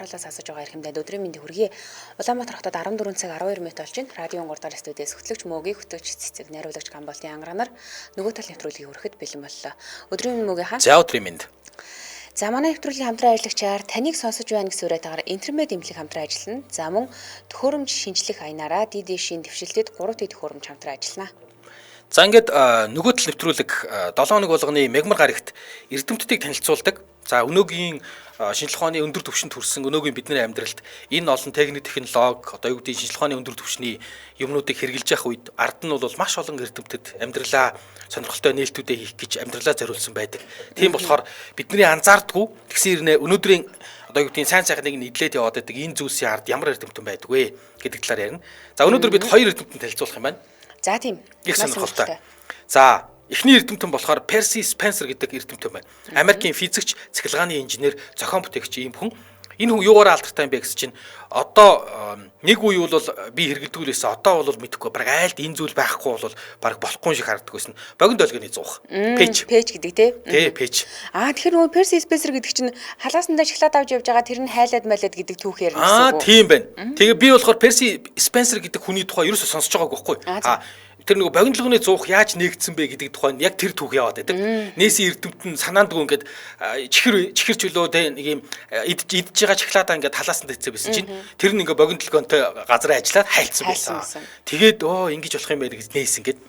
талаас асууж байгаа эрхэмдэд өдрийн мэндийг хүргэе. Улаанбаатар хотод 14 цаг 12 минут болж байна. Радио 3 дахь студиэс хөтлөгч Мөгийн хөтлөгч Цэцэг, найруулагч Гамболтын ангаранаар нөгөө тал нэвтрүүлгийг хүрэхэд бэлэн боллоо. Өдрийн мэнд Мөгийн хаан. За өдрийн мэнд. За манай нэвтрүүлгийн хамтран ажиллагчаар таныг сонсож байна гэсэн уриатаагаар Интермед эмнэлэг хамтран ажиллана. За мөн төхөөрөмж шинжлэх аянаараа ДДШ-ийн дэвшилтэд 3 Т төхөөрөмж хамтран ажиллана. За ингээд нөгөө тал нэвтрүүлэг 7 хоног болгоны мегмар гарагт эрдэмтдийг танилцуулдаг. За өнөөгийн шинжлэх ухааны өндөр түвшинд хүрсэн өнөөгийн бидний амьдралд энэ олон техник технологи одоо юу гэдэг шинжлэх ухааны өндөр түвшний юмнуудыг хэрэгжилж явах үед ард нь бол маш олон эрдэмтэд амьдралаа сонирхолтой нээлтүүдээ хийх гэж амьдралаа зориулсан байдаг. Тийм болохоор бидний анзаардгүй тэгсэн хэрнээ өнөөдрийн одоо юу гэдгийг сайн сайхныг нь эдлээд яваад байдаг энэ зүйлсийн ард ямар эрдэмтэн байдаг вэ гэдэг талаар ярина. За өнөөдөр бид хоёр эрдэмтэн танилцуулах юм байна. За тийм. Их сонирхолтой. За эхний эрдэмтэн болохоор Перси Спенсер гэдэг эрдэмтэн байна. Америкийн физикч, цахилгааны инженер, зохион бүтээгч ийм хүн. Энэ хүн юугаар алдартай юм бэ гэсэн чинь одоо нэг үе бол би хэрэгэлдэг л байсан. Одоо бол мэдэхгүй. Бараг айлд энэ зүйл байхгүй бол бараг болохгүй шиг харагддаг байсан. Богино долгионы зуух. Пэйж. Пэйж гэдэг тий. Тий, пэйж. Аа тэгэхээр нөгөө Перси Спенсер гэдэг чинь халаасандаа шоколад авч явж байгаа тэр нь хайлаад майлаад гэдэг түүхээр гэсэн үг. Аа тийм байна. Тэгээ би болохоор Перси Спенсер гэдэг хүний тухай ерөөсөө сонсож байгаагүй байхгүй. Аа тэр нөгөө богинолгоны зуух яаж нээгдсэн бэ гэдэг тухайд яг тэр түүх яваад байдаг. Нээсэн эрдэмтэн санаандгүй ингээд чихэр чихэр чөлөө те нэг юм идж идж байгаа шоколадаа ингээд талаасанд идсэн байсан чинь тэр нь ингээд богинолгонтой газар ажиллаад хайлтсан байсан. Тэгээд оо ингэж болох юм байна гэж нээсэн гээд.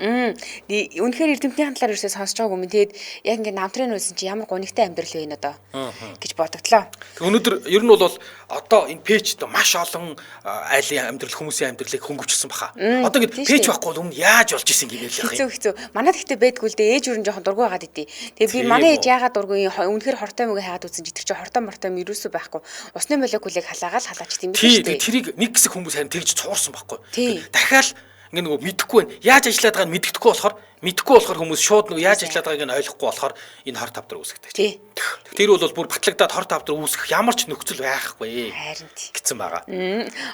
Үнэхээр эрдэмтний талаар ерөөсөө сонсож байгаагүй юм. Тэгээд яг ингээд намтрын үлсэн чи ямар гунигтай амьдрал вэ энэ одоо гэж бодогдлоо. Өнөөдөр ер нь бол одоо энэ пэйж одоо маш олон айлын амьдрал хүмүүсийн амьдралыг хөнгөвчлсөн баха. Одоо ингээд пэйж байхгүй бол өмнө яаж болж исэн гэмээр л яах юм. Хэцүү хэцүү. Манайд ихтэй байдгүй л дээ. Ээж өрн жоохон дургүй байгаад идэв. Тэгээ би манай ээж яагаад дургүй үнэхээр хортой мөг хайгаад үзсэн чи тэр чинь хортой мортой юм ерөөсөө байхгүй. Усны молекулыг халаагаал халаач тийм биш үү? Тэрийг нэг хэсэг хүмүүс харин тэгж цуурсан байхгүй. Дахиад ингээ нөгөө мэдэхгүй байна. Яаж ажиллаад байгааг нь мэдэхгүй болохоор хүмүүс шууд нөгөө яаж ажиллаад байгааг нь ойлгохгүй болохоор энэ хор тавдар үүсгдэг. Тэр бол бүр батлагдаад хор тавдар үүсгэх ямар ч нөхцөл байхгүй. Харин гэсэн байгаа.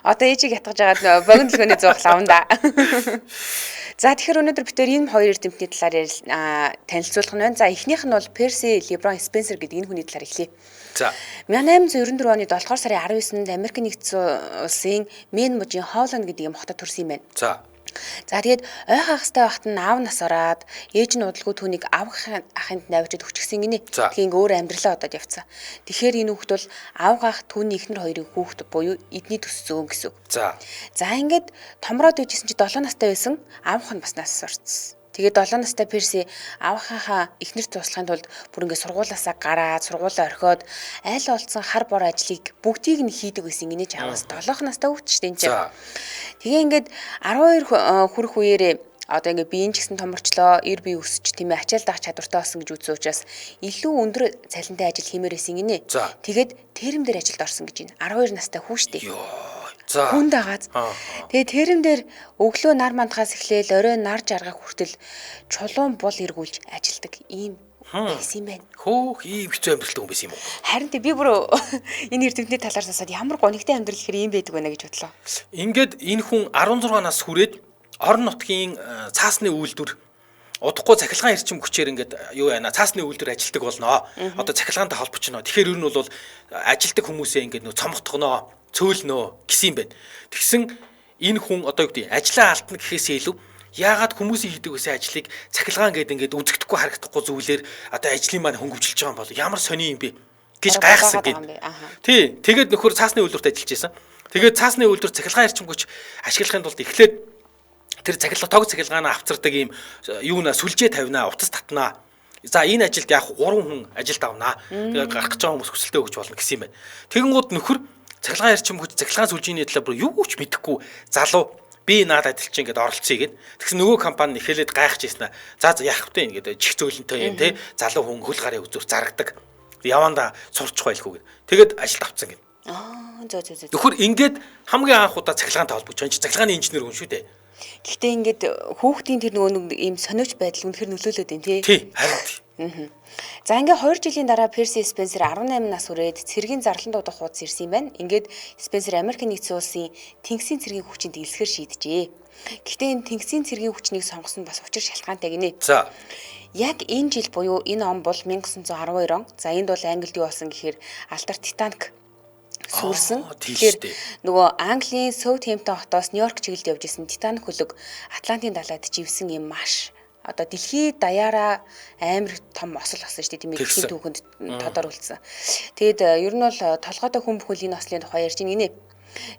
Одоо ээжийг ятгаж байгаад богино дэлгөөний зуух лавн да. За тэгэхээр өнөөдөр бид энэ хоёр эрдэмтний талаар танилцуулах нь байна. За эхнийх нь бол Перси Леброн Спенсер гэдэг энэ хүний талаар эхлэе. За 1894 оны 7 дугаар сарын 19-нд Америк нэгдсэн улсын Мэн мужийн Холланд гэдэг юм хотод төрсэн юм байна. За. За тэгээд ой хагастай байхад нь аав нас ороод ээж нь удалгүй түүнийг авах ахынд навчид өчгсөн гинэ. Тэгээ ингээ өөр амьдралаа одоод явцсан. Тэгэхээр энэ хүүхэд бол авга ах түүний эхнэр хоёрын хүүхэд буюу эдний төссөн гэсэн үг. За. За ингээд томроод үйжсэн чи 7 настай байсан аавх нь бас нас орсон. Тэгээд 7 настай Перси аавынхаа эхнэр туслахын тулд бүр ингээ сургуулаасаа гараад сургуулаа орхиод айл олцсон хар бор ажлыг бүгдийг нь хийдэг байсан гинэ ч аавас 7 настай хүүхэд шүү дээ энэ чинь. Тэгээ ингээд 12 хүрэх үеэрээ одоо ингээ биеийн ч гэсэн томорчлоо, эр бие өсч тийм ээ ачаал даах чадвартай болсон гэж үзсэн учраас илүү өндөр цалинтай ажил хиймээр байсан гинэ. Тэгээд тэрэм дээр ажилд орсон гэж байна. 12 настай хүү шүү дээ. За. Хүн дагаад. Тэгээ тэрэм дээр өглөө нар мандахаас эхлээл орой нар жаргах хүртэл чулуун бул эргүүлж ажилдаг ийм байсан юм байна. Хөөх ийм хэцүү амьдралтай хүн байсан юм уу? Харин тий би бүр энэ эрдэмтний талаар сонсоод ямар гонигтай амьдрал гэхэр ийм байдаг байна гэж бодлоо. Ингээд энэ хүн 16 нас хүрээд орон нутгийн цаасны үйлдвэр удахгүй цахилгаан эрчим хүчээр ингээд юу яана цаасны үйлдвэр ажилтдаг болноо. Одоо цахилгаантай холбочно. Тэгэхээр ер нь бол ажилтдаг хүмүүсээ ингээд нөө цомготгоно, цөөлнө гэсэн юм байна. Тэгсэн энэ хүн одоо юу гэдэг ажлаа алдна гэхээсээ илүү яагаад хүмүүсийн хийдэг байсан ажлыг цахилгаан гэдэг ингээд үзэгдэхгүй харагдахгүй зүйлээр одоо ажлын маань хөнгөвчлж байгаа юм бол ямар сони юм бэ гэж гайхсан гэд. Тий, тэгээд нөхөр цаасны үйлдвэрт ажиллаж байсан. Тэгээд цаасны үйлдвэр цахилгаан эрчим хүч ашиглахын тулд эхлээд тэр цахилгаан тог цахилгаанаа авцардаг ийм юунаа сүлжээ тавина, утас татнаа. За энэ ажилд яг 3 хүн ажилд авнаа. Тэгээд гарах гэж байгаа хүмүүс хүсэлтээ өгч болно гэсэн юм байна. Тэгэнгүүт нөхөр цахилгаан эрчим хүч, цахилгаан сүлжээний талаар бүр юу ч мэдэхгүй залуу би наад адилчин ингээд оролцъё гэд. Тэгсэн нөгөө компани эхлээд гайхаж ирсэн. За за яах вэ ингээд чих зөөлөнтэй юм те залуу хүн хөл гарын үзүр заргадаг. Явандаа сурчих байлгүй гэд. Тэгээд ажилд авцсан гэд. Аа зөө зөө зөө. Нөхөр ингээд хамгийн анх удаа цахилгаантай холбогдож байгаа. Цахилгааны инженер хүн шүү дээ. Гэхдээ ингээд хүүхдийн тэр нөгөө нэг ийм сониуч байдал үнэхэр нөлөөлөд байна тий. Тий, харин. За ингээ 2 жилийн дараа Перси Спенсер 18 нас хүрээд цэргийн зарлан дуудах хуудас ирсэн юм байна. Ингээд Спенсер Америк нэгдсэн улсын тэнгисийн цэргийн хүчинд элсэхэр шийджээ. Гэхдээ энэ тэнгисийн цэргийн хүчнийг сонгосон нь бас учир шалтгаантай гинэ. За. Яг энэ жил буюу энэ он бол 1912 он. За энд бол Англид юу болсон гэхээр алдар Титаник Сүрсэн. Тэгэхээр нөгөө Английн Саутгемптон хотоос Нью-Йорк чиглэлд явж исэн Титаник хөлөг Атлантын далайд живсэн юм маш одоо дэлхийд даяараа амар том осол болсон шүү дээ. Тийм дэлхийн түүхэнд тодор үлдсэн. Тэгээд ер нь бол толгойтой хүн бүхэл энэ ослын тухай ярьж гинэ.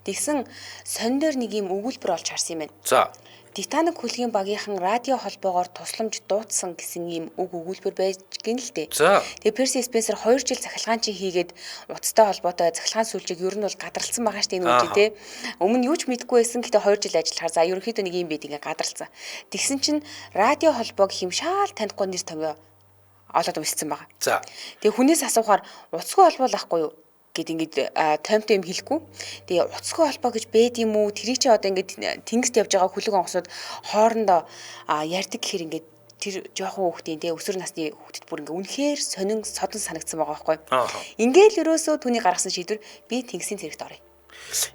Тэгсэн сонин дээр нэг юм өгүүлбэр олж харсан юм байна. За. Титаник хөлгийн багийнхан радио холбоогоор тусламж дуудсан гэсэн ийм үг өгүүлбэр байж гин л дээ. Тэгээ Перси Спенсер 2 жил цахилгаан чи хийгээд утастай холбоотой цахилгаан сүлжээг ер нь бол гадралцсан байгаа шүү дээ энэ үеийн тий. Өмнө юу ч мэдэхгүй байсан, гэтээ 2 жил ажиллахаар за ерөнхийдөө нэг юм байд ингээ гадралцсан. Тэгсэн чинь радио холбоо гэх юм шаал танихгүй нэр томьёо олоод уншсан байгаа. За. Тэгээ хүнээс асуухаар утасгүй холбоо л ахгүй юу гэд ингээд тоймтой юм хэлэхгүй. Тэгээ утасгүй холбоо гэж бэд юм уу? Тэрийг чи одоо ингээд тэнгист явж байгаа хөлөг онгоцнууд хоорондоо ярьдаг гэхэр ингээд тэр жоохон хүүхдийн те өсвөр насны хүүхдэд бүр ингээд үнэхээр сонин содон санагдсан байгаа байхгүй. Ингээл ерөөсөө түүний гаргасан шийдвэр би тэнгисийн цэрэгт оръё.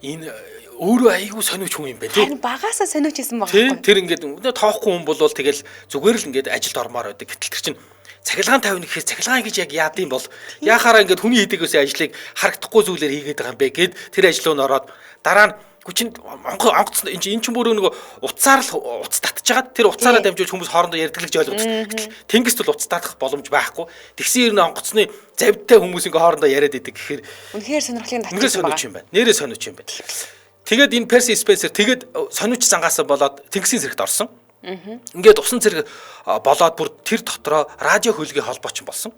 Энэ өөрөө айгүй сониуч хүн юм байна тий. Харин багасаа сониуч байсан байгаа байхгүй. Тэр ингээд тоохгүй хүн болвол тэгэл зүгээр л ингээд ажилд ормоор байдаг. Гэтэл тэр чинь цахилгаан 50 гэхээр цахилгаан гэж яг яадын бол яхаараа ингээд хүний хийдэг гэсэн ажлыг харагдахгүй зүйлээр хийгээд байгаа юм бэ гэд тэр ажил руу ороод дараа нь чинь онгоц энэ чинь бүр нөгөө утсаар л утас татчихад тэр утсаараа дамжуулж хүмүүс хоорондоо ярьдаг л гэж ойлгодог. Гэтэл тэнгист бол утас татах боломж байхгүй. Тэгсэн ер нь онгоцны завдтай хүмүүс ингээ хоорондоо яриад идэг гэхээр үнэхээр сонирхлын татчих байгаа юм байна. Нэрээ сониуч юм байна. Тэгээд энэ Перси Спенсер тэгээд сониуч зангаасаа болоод тэнгисийн зэрэгт орсон. Ингээд усан цэрэг болоод бүр тэр дотроо радио хөлгийн холбоочин болсон.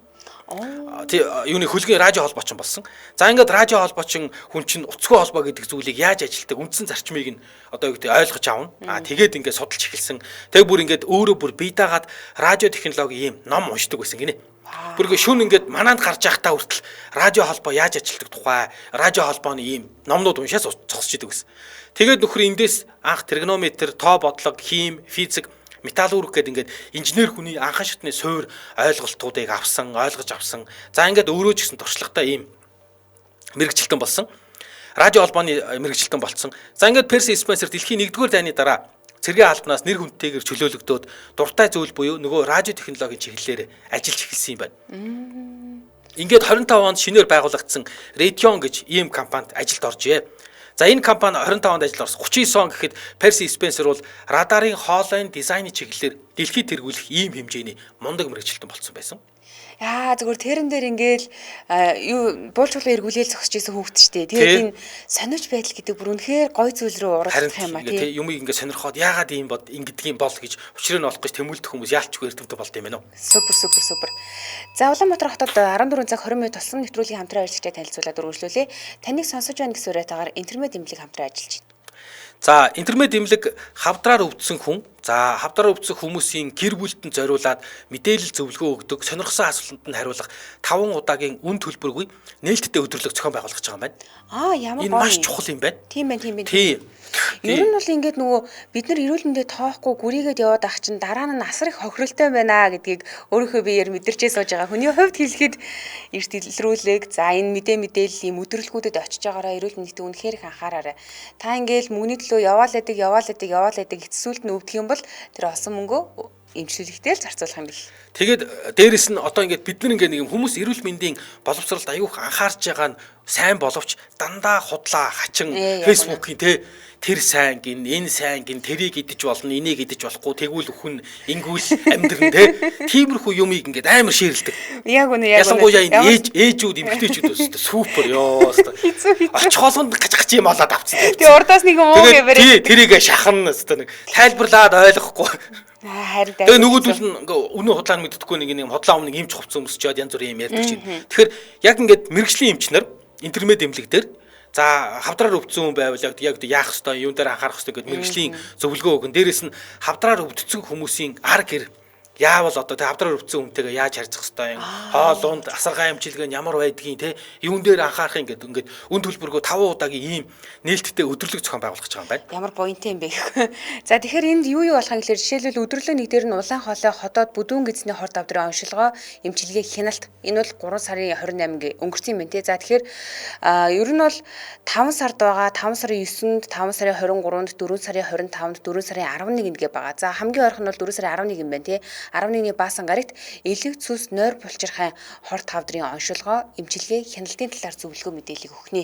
Тий, юуны хөлгийн радио холбоочин болсон. За ингээд радио холбоочин хүн чинь утасгүй холбоо гэдэг зүйлийг яаж ажилтдаг үндсэн зарчмыг нь одоо юу гэдэг ойлгож авна. Аа тэгээд ингээд судалж эхэлсэн. Тэг бүр ингээд өөрөө бүр бие даагаад радио технологи ийм ном уншдаг байсан гинэ. Бүр ингээд шүн ингээд манаанд гарч байхдаа хүртэл радио холбоо яаж ажилтдаг тухай радио холбооны ийм номнууд уншаас зогсож идэг гэсэн. Тэгээд нөхөр эндээс анх тригонометр, тоо бодлого, хим, физик, металлург гэдэг ингээд инженер хүний анхан шатны суур ойлголтуудыг авсан, ойлгож авсан. За ингээд өөрөө ч гэсэн туршлагатай ийм мэргэжилтэн болсон. Радио холбооны мэргэжилтэн болсон. За ингээд Перси Спенсер дэлхийн 1-р дайны дараа цэргийн албанаас нэр хүндтэйгээр чөлөөлөгдөөд дуртай зүйл буюу нөгөө радио технологийн чиглэлээр ажиллаж эхэлсэн юм байна. Ингээд 25 онд шинээр байгуулагдсан Raytheon гэж ийм компанид ажилд оржээ. За энэ компани 25 онд ажилд орсон. 39 он гэхэд Перси Спенсер бол радарын хоолойн дизайны чиглэлээр дэлхийд тэргүүлэх ийм хэмжээний мундаг мэргэжилтэн болсон байсан. Яа зүгээр тэрэн дээр ингээл юу буулж чулуу эргүүлээл зогсож исэн хүүхэд штэ. Тэгээд энэ сониуч байдал гэдэг бүр үнэхээр гой зүйл рүү урагдах юм а тий. Юмыг ингээд сонирхоод яагаад ийм бод ингэдэг юм бол гэж учрыг нь олох гэж тэмүүлдэх хүмүүс яалчгүй эрдэмтэн болд юм байна уу? Супер супер супер. За Улаанбаатар хотод 14 цаг 20 минут болсон нэвтрүүлгийн хамтран ажиллагчдад танилцуулаад үргэлжлүүлье. Таныг сонсож байна гэсэн уриатаагаар интермед имлэг хамтран ажиллаж байна. За интермед имлэг хавдраар өвдсөн хүн, за хавдраар өвдсөн хүмүүсийн гэр бүлтэнд зориулаад мэдээлэл зөвлөгөө өгдөг, сонирхсан асуултанд нь хариулах 5 удаагийн үн төлбөргүй нээлттэй өдөрлөг зохион байгуулах гэж байгаа юм байна. Аа ямар гоё. Энэ маш чухал юм байна. Тийм байна, тийм байна. Тийм. Ер нь бол ингээд нөгөө бид нар эрүүл мэндэ тоохгүй гүрийгээд яваад ах чинь дараа нь асар их хохиролтой байна гэдгийг өөрийнхөө биеэр мэдэрчээ сууж байгаа. Хүний хувьд хэлэхэд эрт илрүүлэг. За энэ мэдээлэл ийм өдөрлгүүдэд очиж байгаараа эрүүл мэндэд үнэхээр их анхаараарай. Та ингээд мөнгөний төлөө яваал байдаг эцсүүлд нь өвдөх юм бол тэр олсон мөнгөө эмчлүүлэхдээ л зарцуулах юм бэл. Тэгээд дээрэс нь одоо ингээд бид нар ингээд нэг юм хүмүүс эрүүл мэндийн боловсролд аюух анхаарч байгаа нь сайн боловч дандаа худлаа хачин фэйсбүүкийн те тэр сайн гин энэ сайн гин тэрийг идэж болно энийг идэж болохгүй тэгвэл өхөн ингүүл амьдрын те тиймэрхүү юмыг ингээд амар ширэлдэг. Яг үнэ яг үнэ. Ялангуяа энэ ээжүүд эмэгтэйчүүд өстө супер ёо өстө. Очих болгонд гач гач юм олоод авцсан. Тэгээ урдаас нэг юм уу гэвэрээ. Тий тэрийг шахна өстө нэг тайлбарлаад ойлгохгүй. Харин тэгээ нөгөөдөл нь ингээ үнэн худлаа нь мэддэхгүй нэг юм худлаа өмнө эмч хувцас өмсчөөд янз бүрийн юм ярьдаг чинь. Тэгэхээр яг ингээд мэргэжлийн эмчнэр интермед эмнэлэг дээр за хавдраар өвдсөн хүн байвал яг яах ёстой, юун дээр анхаарах ёстой гэдээ мэргэжлийн зөвлөгөө өгөн. Дээрээс нь хавдраар өвдсөн хүмүүсийн ар гэр яавал одоо тэ хавдраар өвдсөн хүнтэйгээ яаж харьцах ёстой юм, хоол унд асаргаа эмчилгээ нь ямар байдгийг тэ юун дээр анхаарах юм гэдэг ингээд үн төлбөргөө 5 удаагийн ийм нээлттэй өдөрлөг зохион байгуулах гэж байгаа юм байна. Ямар буянтай юм бэ гэх. За тэгэхээр энд юу болох юм гэхээр жишээлбэл өдөрлөг нэг дээр нь улаан хоолой ходоод бүдүүн гэдэсний хор давдрын оншилгоо эмчилгээ хяналт энэ бол 3 сарын 28-нд өнгөрсөн юм байна те. За тэгэхээр ер нь бол 5 сард байгаа 5 сарын 9-нд 5 сарын 23-нд 4 сарын 25-нд 4 сарын 11-нд гэ байгаа. За хамгийн ойрхон нь бол 4 сарын 11 юм байна те. 11-ний Баасан гарагт элэг цүс нойр булчирхай хор тавдрын оншилгоо, эмчилгээ, хяналтын талаар зөвлөгөө мэдээллийг өгнө.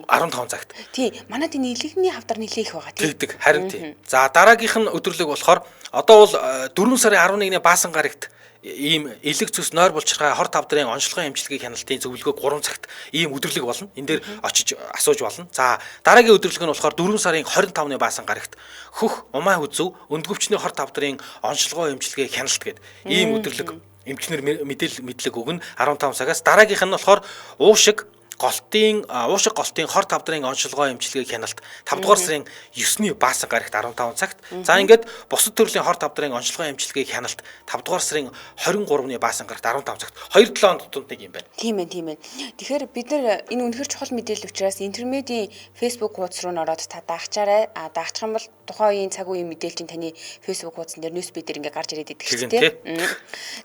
15 цагт. Тий, манайд энэ элэгний хавдар нэлээ их байгаа тий. Тэгдэг, харин тий. За дараагийнх нь өдөрлөг болохоор одоо бол 4 сарын 11-ний Баасан гарагт ийм элэг цөс нойр булчирхай хор тавдрын онцлогын эмчилгээг хяналтын зөвлөгөө 3 цагт ийм өдөрлөг болно. Энэ дээр очиж асууж болно. За дараагийн өдөрлөг нь болохоор 4 сарын 25-ны Баасан гарагт хөх умаа хүзүү өндгөвчний хор тавдрын онцлогоо эмчилгээ хяналт гэдэг ийм өдөрлөг эмчнэр мэдээлэл мэдлэг өгнө 15 цагаас. Дараагийнх нь болохоор уушиг голтын уушиг голтын хор тавдрын онцлогоо эмчилгээг хяналт 5 дугаар сарын 9-ний Баасан гарагт 15 цагт. За ингээд бусад төрлийн хор тавдрын онцлогоо эмчилгээг хяналт 5 дугаар сарын 23-ны Баасан гарагт 15 цагт. 2-7 тутамд нэг юм байна. Тийм ээ, тийм ээ. Тэгэхээр бид нар энэ үнэхэр чухал мэдээлэл учраас Интермедийн Facebook хуудас руу н ороод та дагчаарай. А дагчих юм бол тухайн үеийн цаг үеийн мэдээлэл чинь таны Facebook хуудсан дээр newsfeed дээр ингээ гарч ирээд идэх шүү дээ.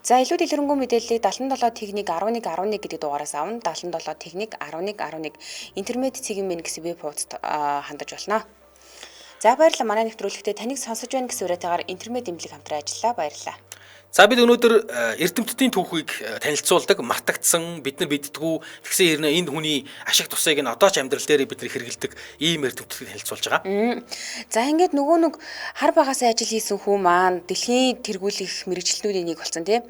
За илүү дэлгэрэнгүй мэдээллийг 77 техник 11 11 гэдэг дугаараас авна. 77 техник 11 11 Интермед цэгийн мэн гэсэн веб хуудасд хандаж болно. За баярлалаа, манай нэвтрүүлэгтээ таныг сонсож байна гэсэн уриатайгаар Интермед эмнэлэг хамтран ажиллаа. Баярлалаа. За бид өнөөдөр эрдэмтдийн түүхийг танилцуулдаг, мартагдсан, бид нар мэддэггүй, тэгсэн хэрнээ энэ хүний ашиг тусыг нь одоо ч амьдрал дээр бид нар хэрэгэлдэг ийм эрдэмтдийг танилцуулж байгаа. За ингээд нөгөө нэг хар багасаа ажил хийсэн хүн маань дэлхийн тэргүүлэх мэрэгчлэнүүдийн нэг болсон тийм.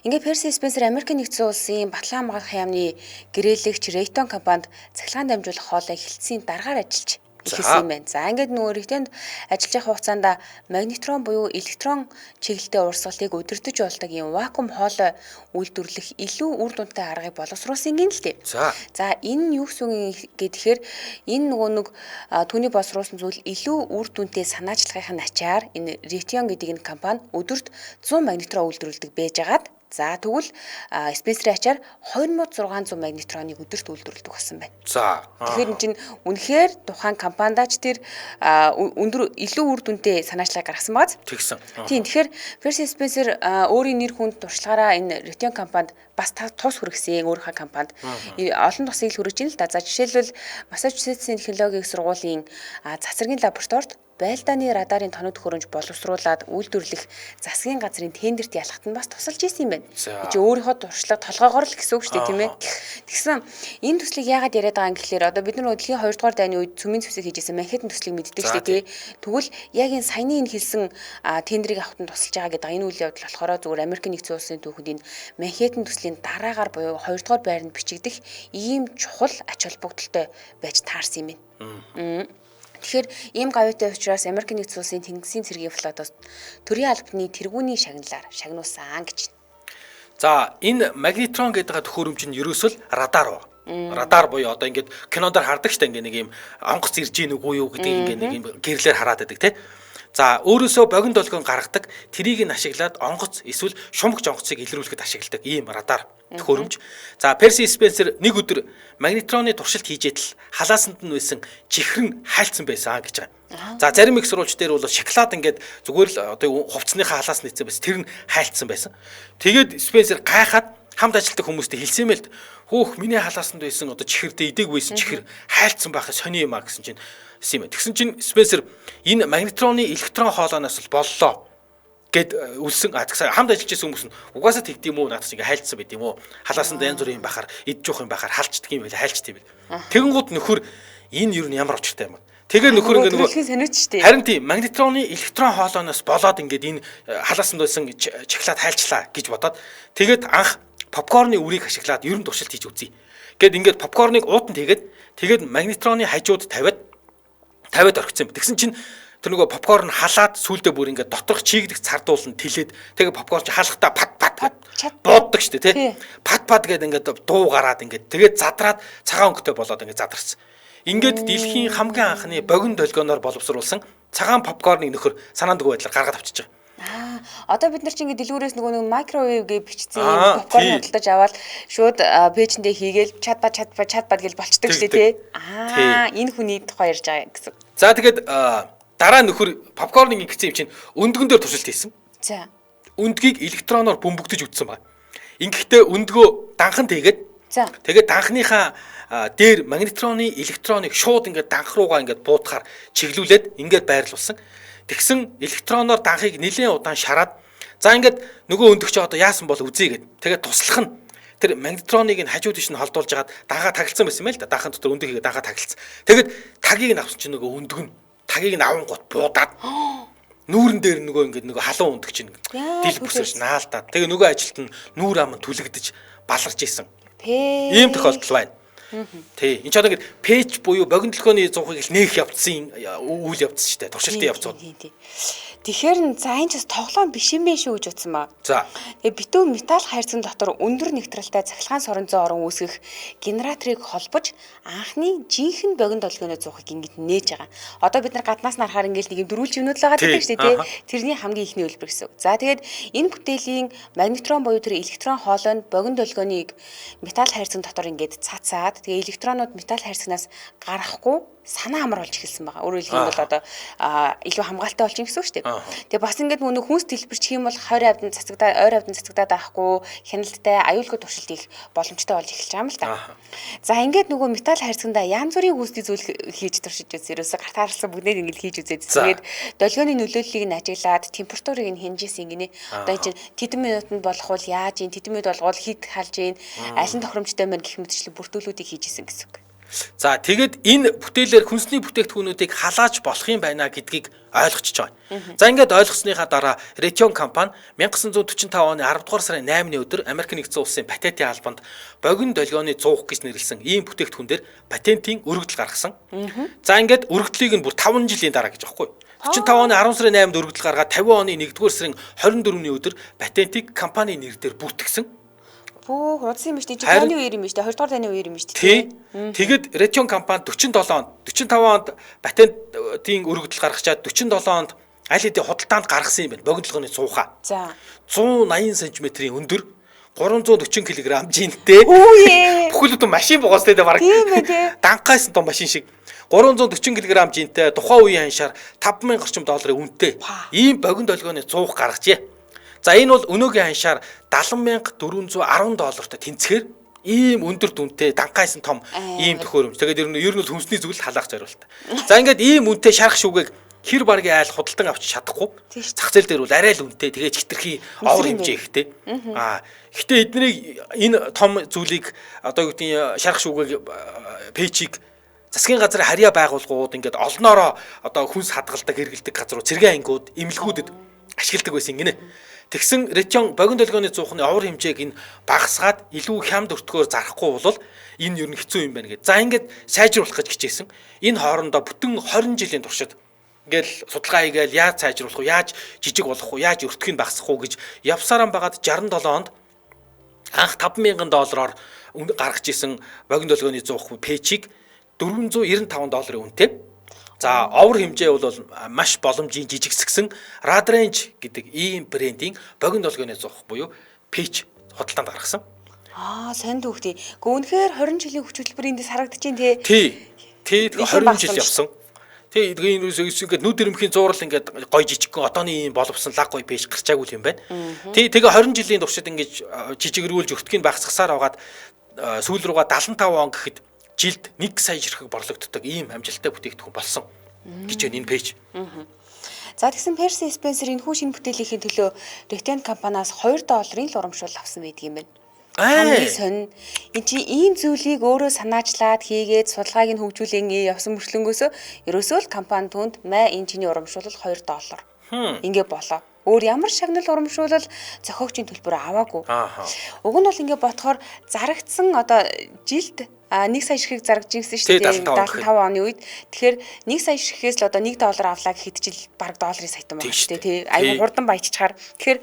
Ингээд Перси Спенсер Америкийн нэгдсэн улсын Батлан хамгаалах яамны гэрээлэгч Raytheon компанид цахилгаан дамжуулах хоолой эхэлсийн дараагаар ажиллаж эхэлсэн юм байна. За ингээд нөгөө Raytheon-д ажиллаж явах хугацаанд магнетрон буюу электрон чиглэлтэй урсгалыг удирдах болдог юм вакуум хоолой үйлдвэрлэх илүү үр дүнтэй аргыг боловсруулсан гин л дээ. За энэ нь юу гэсэн үг гэхээр энэ нөгөө нэг түүний боловсруулсан зүйл илүү үр дүнтэй санаачлагын ачаар энэ Raytheon гэдэг энэ компани өдөрт 100 магнетрон үйлдвэрлэдэг байжгаад, за тэгвэл Спенсерийн ачаар 2600 магнетроныг өдөрт үйлдвэрлэдэг болсон байна. За. Тэгэхээр энэ чинь үнэхээр тухайн компанидаач тэр өндөр илүү үр дүнтэй санаачлага гаргасан байгаа. Тэгсэн. Тийм, тэгэхээр Перси Спенсер өөрийн нэр хүнд туршлагаараа энэ Raytheon компанид бас тус хүргэсэн, өөрийнхөө компанид олон тусыг л хүргэж байна л да. За жишээлбэл Массачусетсийн технологийн сургуулийн цацрагийн лабораторид байлдааны радарын тоног төхөөрөмж боловсруулад үйлдвэрлэх засгийн газрын тендерт ялахт нь бас тусалж исэн юм байна. Чи өөрийнхөө туршлага толгоогоор л гэсэн үг шүү дээ, тийм ээ. Тэгсэн энэ төслийг яагаад яриад байгаа юм гэхлээр одоо бид нар дэлхийн 2 дугаар дайны үед цөмийн зэвсэг хийжсэн Манхэттен төслийг мэддэг шүү дээ, тий. Тэгвэл яг энэ саяны энэ хэлсэн тендерийг авахт нь тусалж байгаа гэдэг энэ үйл явдал болохоор зүгээр Америкийн нэгдсэн улсын түүхэнд энэ Манхэттен төслийн дараагаар буюу 2 дугаар байранд бичигдэх ийм чухал ач холбогдолтой байж таарсан юм байна. Тэгэхээр ийм гавьяатай учраас Америкийн нэгдсэн улсын тэнгисийн цэргийн флотоос төрийн албаны тэргүүний шагналаар шагнуулсан гэж. За энэ магнетрон гэдэг төхөөрөмж нь ерөөсөө л радар ба. Радар буюу одоо ингээд кинонд хардаг штэ, ингээд нэг юм онгоц ирж гин үгүй юу гэдэг ингээд нэг юм гэрлээр хараад байдаг тий. За өөрөөсөө богино долгион гаргадаг, тэрийг нь ашиглаад онгоц эсвэл шумгч онгоцыг илрүүлэхэд ашигладаг ийм радар төхөөрөмж. За Перси Спенсер нэг өдөр магнетроны туршилт хийжээтэл халаасанд нь байсан чихрэн хайлтсан байсан гэж байгаа. За зарим их сурвалж дээр бол шоколад ингээд зүгээр л одоо хувцсныхаа халаас нийцсэн байсан. Тэр нь хайлтсан байсан. Тэгээд Спенсер гайхаад хамт ажилладаг хүмүүстэй хэлсэн юм л, хөөх миний халаасанд байсан одоо чихэрдээ идээг байсан чихэр хайлтсан байхыг сони юм а гэсэн чинь юм. Тэгсэн чинь Спенсер энэ магнетроны электрон хоолойноос л боллоо гэд үлсэн. Тэгсэн хамт ажиллаж байсан хүмүүс нь угаасаа тэгд юм уу, наадах чинь ингээ хайлтсан байд юм уу? Халаасанд янз бүрийн юм байхаар идж явах юм байхаар халчдаг юм байл, хайлчдаг юм байл. Тэгэнгүүт нөхөр энэ юу ямар учиртай юм бэ? Тэгээ нөхөр ингээ нөгөө харин тийм магнетроны электрон хоолойноос болоод ингээд энэ халаасанд байсан чиглаад хайлчлаа гэж бодоод тэгээд анх попкорны үрийг ашиглаад ерөн туршилт хийж үзье. Гэт ингээд попкорныг уутан тэгээд магнетроны хажууд тавиад орхисон юм. Тэгсэн чинь тэр нөгөө попкорн халаад сүулдэ бүр ингээд доторх чийгдэх цардуулан тэлээд тэгээ попкорн чи халахтаа пат пат бууддаг штэ тий. Пат пат гэдэг ингээд дуу гараад ингээд тэгээд задраад цагаан өнгөтэй болоод ингээд задарсан. Ингээд дэлхийн хамгийн анхны богино долгионоор боловсруулсан цагаан попкорныг нөхөр санаандгүй байдлаар гаргаад авчиж байгаа. Одоо бид нар чинь ингээд дэлгүүрээс нөгөө нэг микровейв гэж бичсэн юм попкорн худалдаж аваад шууд пэйжэндээ хийгээл чад ба чад ба чад бад гэж болчдөг шүү дээ тий. Энэ хүний тухай ярьж байгаа гэсэн. За тэгээд дараа нөхөр попкорныг ингэсэн юм чинь өндгөн дээр туршилт хийсэн. За. Өндгийг электроноор бөмбөгдөж үтсэн байна. Ингэхдээ өндгөө данхан тэгээд За. Тэгээд данхныхаа дээр магнетроны электроныг шууд ингээд данх руугаа ингээд буутахаар чиглүүлээд ингээд байрлуулсан. Тэгсэн электроноор данхыг нэлээн удаан шараад За ингээд нөгөө өндөгч одоо яасан бол үзье гэд. Тэгээд туслах нь тэр магнетроныг нь хажуу тийш нь холдуулж хагаад дагаа тагалцсан байсан юм л да. Даахын дотор өндөг хийгээ дагаа тагалцсан. Тэгээд тагийг нь авсан чинь нөгөө өндөг нь тагийг нь авангууд буудаад нүүрэн дээр нөгөө ингээд нөгөө халуун өндөг чинь дил бүсэж наалдаад. Тэгээ нөгөө ажилт нь нүүр ам нь түлэгдэж баларч исэн. Ийм тохиолдол байна. Тий. Энэ ч одоо ингээд пэйж буюу богино долгионы зуухыг л нээх явцсан үйл явц шүү дээ. Туршилтын явцууд. Тэгэхээр нь за энэ ч бас тоглоом биш юм бэ шүү гэж утсан ба. За. Тэгээ битүү металл хайрцаг дотор өндөр нэгтрэлтэй цахилгаан сорон зон орон үүсгэх генераторыг холбож анхны жинхэнэ богино долгионы зуухыг ингэж нээж байгаа. Одоо бид нар гаднаас нь харахаар ингээл нэг юм дөрвөлж юмнууд л байгаа гэдэг шүү дээ, тий. Тэрний хамгийн ихний үлбэр гэсэн үг. За тэгээд энэ бүтээлийн магнетрон буюу тэр электрон хоолойнд богино долгионыг металл хайрцаг дотор ингээд цацаад тэгээ электронууд металл хайрцагнаас гарахгүй санаа амар болж эхэлсэн байгаа. Өөрөөр хэлэх юм бол одоо илүү хамгаалтай болж гэсэн үг шүү дээ. Тэгээ бас ингээд нөгөө хүнс дэлбэрчих юм бол 20 авдан цацагдаа, ойр авдан цацагдаад авахгүй хяналттай аюулгүй туршилт хийх боломжтой болж эхэлж байгаа юм л та. За ингээд нөгөө металл хайрцагнда янз бүрийн гүйцэтгэх зүйл хийж туршиж үзсэн. Ерөөсө гарт харсан бүгдийг ингээд хийж үзээд. Тэгээд долгионы нөлөөллийг нь ажиглаад температурыг нь хянажсэн гинэ. Одоо чинь тэдэн минутанд болох бол яаж ийн, тэдэн минут болгоод хэд халж ийн, аль нь тохиромжтой мэн гэх мэтчлэн бүртгүүлүүдийг хийж исэн гэсэн үг. За тэгээд энэ бүтээлээр хүнсний бүтээгдэхүүнүүдийг халааж болох юм байна гэдгийг ойлгочихж байгаа. За ингээд ойлгосныхаа дараа Raytheon компани 1945 оны 10 дугаар сарын 8-ны өдөр Америк нэгдсэн улсын патентын албанд богино долгионы зуух гэж нэрлэсэн ийм бүтээгдэхүүн дээр патентын өргөдөл гаргасан. За ингээд өргөдлийг нь бүр 5 жилийн дараа гэж аахгүй. 45 оны 10 сарын 8-нд өргөдөл гаргаад 50 оны 1-р сарын 24-ний өдөр патентыг компани нэр дээр бүртгэсэн. Бүү хурдсан юм шүү дээ. Таны үеэр юм шүү дээ. 2 дугаар таны үеэр юм шүү дээ. Тий. Тэгэд Raytheon компани 47 онд 45 онд патентын өргөдөл гаргачаад 47 онд аль хэдийн худалдаанд гаргасан юм байна. Богино долгионы цуухаа. За. 180 см-ийн өндөр 340 кг жинтэй. Үе. Бүхэл бүтэн машин бугаас тэ бараг. Тийм ээ тий. Данкайсан том машин шиг 340 кг жинтэй тухайн үеийн ханшаар 5000 орчим долларын үнэтэй ийм богино долгионы цуух гаргажээ. За энэ бол өнөөгийн ханшаар 70,410 доллартай тэнцэхээр ийм өндөр дүнтэй данкайсан том ийм төхөөрөмж. Тэгээд ер нь бол хүнсний зүйл халаах зориулттай. За ингээд ийм үнэтэй шарах шүүгийг хэр баргийн айл худалдан авч чадахгүй. Зах зээл дээр бол арай л үнэтэй. Тэгээд хитрхи овор хэмжээ ихтэй. Аа гэтээ эднийг энэ том зүйлийг одоо юу гэдгийг шарах шүүгийг пэйчийг засгийн газрын харьяа байгууллагууд ингээд олноороо одоо хүнс хадгалдаг хэрэгэлдэг газруу цэргийн ангиуд эмнэлгүүдэд ашигладаг байсан гинэ. Тэгсэн Raytheon богино долгионы зуухны овор хэмжээг энэ багасгаад илүү хямд өртгөөр зарахгүй бол энэ ер нь хэцүү юм байна гэд. За ингээд сайжруулах гэж хичээсэн. Энэ хоорондоо бүтэн 20 жилийн туршид ингээл судалгаа хийгээл яаж сайжруулах вэ, яаж жижиг болох вэ, яаж өртгийг багасгах уу гэж явсараа байгаад 67 онд анх 5000 доллараар гаргаж исэн богино долгионы зуух пэйчийг 495 долларын үнэтэй. За овор хэмжээ бол маш боломжийн жижигсгсэн Radrange гэдэг ийм брендийн богино долгионы зуух буюу пэйч худалдаанд гаргасан. Аа сонь түүхтэй. Гүнхээр 20 жилийн хүч хөтөлбөр эндээс харагдаж байна тий. Тий. Тий 20 жил явсан. Тий энэ ингээд нүд ирэмхийн зуурал ингээд гой жижигхэн одооны ийм боловсон лаг гой пэйж гарчаагүй юм байна. Тий тэгээ 20 жилийн туршид ингээд жижигрүүлж өртгийг багасгасаар байгаад сүүл рүүгээ 75 он гэхэд жилд 1 сая ширхэг борлогддог ийм амжилттай бүтээгдэхүүн болсон гэж байна энэ пэйж. За тэгсэн Percy Spencer энэхүү шинэ бүтээлийнхээ төлөө Raytheon компаниас 2 долларын л урамшуул авсан байдаг юм байна. Хамгийн сонь эн чинь ийм зүйлийг өөрөө санаачлаад хийгээд судалгааг нь хөгжүүлэн явсан мөрчлөнгөөсөө ерөөсөө л компани түнд мэ энэ чиний урамшуулал 2 доллар. Ингээ болоо. Өөр ямар шагнал урамшуулал зохиогчийн төлбөр аваагүй. Уг нь бол ингээ бодохоор зарагдсан одоо жилд 1 сая ширхэг зарагдж ирсэн шүү дээ 75 оны үед. Тэгэхээр 1 сая ширхгээс л одоо 1 доллар авлаа гэхэд жил бараг долларын саятан байна шүү дээ тий. Айгу хурдан баяжчихаар. Тэгэхээр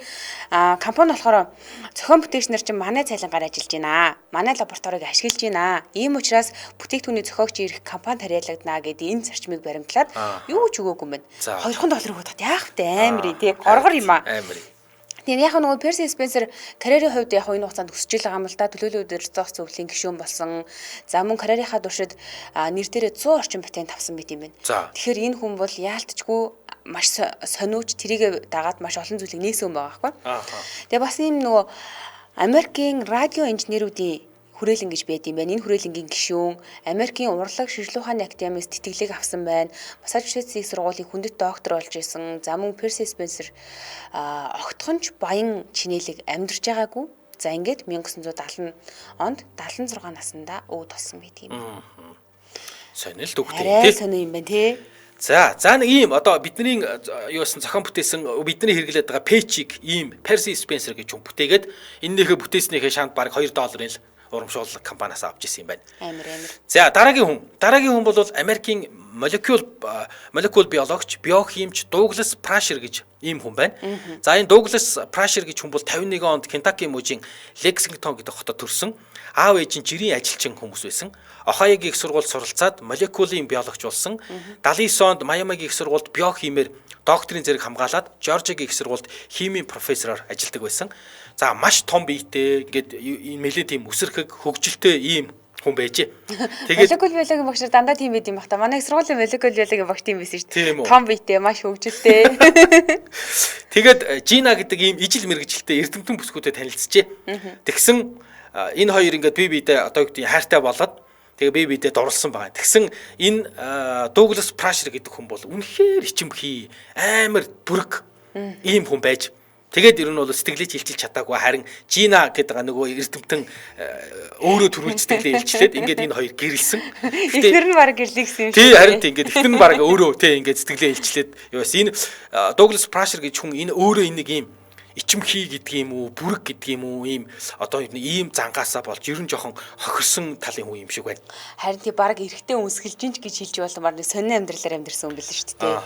компани болохоор зохион бүтээгч нар чинь манай цалингаар ажиллаж байна. Манай лабораторийг ашиглаж байна. Ийм учраас бүтээгдэхүүний зохиогч ирэх компани харьяалагдана гэдэг энэ зарчмыг баримтлаад юу ч өгөөгүй юм байна. 2 доллар өгөөд яах вэ амар тий. Горгор юм аа. Амар. Тийм яг нөгөө Percy Spencer карьерийн хувьд яг энэ хугацаанд өсөж л байгаа юм л да. Төлөөллийн удирдах зөвлөлийн гишүүн болсон. За мөн карьерийнхаа туршид нэр дээрээ 100 орчим патент авсан байт юм байна. Тэгэхээр энэ хүн бол яалтчгүй маш сониуч тэрийг дагаад маш олон зүйлийг нээсэн хүн байгаа байхгүй. Тэгээ бас ийм нөгөө Америкийн радио инженерүүдийн хүрээлэн гэж байд юм байна. Энэ хүрээлэнгийн гишүүн Америкийн урлаг ширжлэн ухааны академиас тэтгэлэг авсан байна. Массачусетс их сургуулийн хүндэт доктор болж исэн. За мөн Перси Спенсер огтхонч баян чинээлэг амьдарч байгаагүй. За ингээд 1970 онд 76 наснда өвд болсон байдаг юм. Сонир л дүгтэй тий. Сонир юм байна тий. За за нэг ийм одоо бидний юусан зохион бүтээсэн бидний хэрэглээд байгаа пэйчийг ийм Перси Спенсер гэж хүн бүтээгээд энэнийхээ бүтээснийхээ шанд бараг $2 л урамшууллага компаниас авч ирсэн юм байна. Амар амар. За дараагийн хүн. Дараагийн хүн бол Америкийн молекул биологч, биохимч Дуглас Прашер гэж ийм хүн байна. За энэ Дуглас Прашер гэж хүн бол 51 онд Кентаки мужийн Лексингтон гэдэг хотод төрсөн. Аав ээж нь жирийн ажилчин хүмүүс байсан. Ohio-гийн их сургуульд суралцаад молекулын биологч болсон. 79 онд Майамигийн их сургуульд биохимээр докторийн зэрэг хамгаалаад Жоржиагийн их сургуульд химийн профессороор ажилладаг байсан. За маш том биетэй ингээд нэлээд тийм өсөрхөг хөгжилтэй ийм хүн байжээ. Тэгээд молекул биологийн багш нар дандаа тийм байд юм бах та. Манай их сургуулийн молекул биологийн багш тийм байсан шүү дээ. Том биетэй, маш хөгжилтэй. Тэгээд Жина гэдэг ийм ижил мэргэжилтэй эрдэмтэн бүсгүйтэй танилцжээ. Тэгсэн энэ хоёр ингээд бие биедээ одоо юу гэдэг хайртай болоод тэгээ бие биедээ дурлсан байгаа. Тэгсэн энэ Дуглас Прашер гэдэг хүн бол үнэхээр ичимхий, амар бүрэг ийм хүн байж. Тэгээд ер нь бол сэтгэлээ илчилж чадаагүй, харин Жина гэдэг нөгөө эрдэмтэн өөрөө төрүүлж сэтгэлээ илчлээд ингээд энэ хоёр гэрэлсэн. Эхнэр нь баг гэрлээ гэсэн юм шиг. Тий, харин тий ингээд эхнэр нь баг өөрөө тий ингээд сэтгэлээ илчлээд юу байсан. Энэ Дуглас Прашер гэж хүн энэ өөрөө энэ нэг ийм ичимхий гэдэг юм уу, бүрэг гэдэг юм уу, ийм одоо ийм зангаасаа болж ер нь жоохон хохирсон талын хүн юм шиг байна. Харин тий баг эрэгтэй өмсгөлж инч гэж хэлж болмоор нэг сонин амьдралаар амьдэрсэн хүн билээ шүү дээ.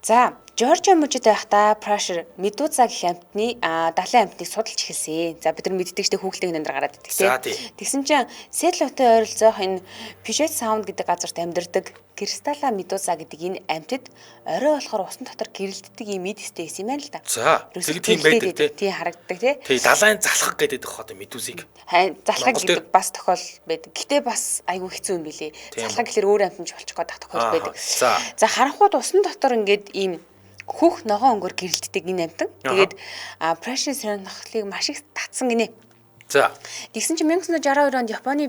За, Жоржиа мужид байхдаа Прашер медуза гэх амьтны далайн амьтныг судалж эхэлсэн. За бид нар мэддэг штэ хүүхэлдэйн өндөр гараад идэх тий. Тэгсэн чинь Сиэтл хотын ойролцоох энэ Puget Sound гэдэг газарт амьдардаг Кристалла медуза гэдэг энэ амьтад орой болохоор усан дотор гэрэлтдэг ийм эд эстэй байсан юм байна л да. За, тэр тийм байдаг тий. Тий харагддаг тий. Тий, далайн залхаг гэдэг хот медузыг. Залхаг гэдэг бас тохиол байдаг. Гэтэ бас айгүй хэцүү юм билээ. Залхаг гэхэлэр өөр амьтан ч болчих гээд тохиол байдаг. За, харанхууд усан дотор ингээд ийм хөх ногоон өнгөөр гэрэлтдэг энэ амьтан. Тэгээд Прашер сонирхлыг маш их татсан гинэ. За. Тэгсэн чинь 1962 онд Японы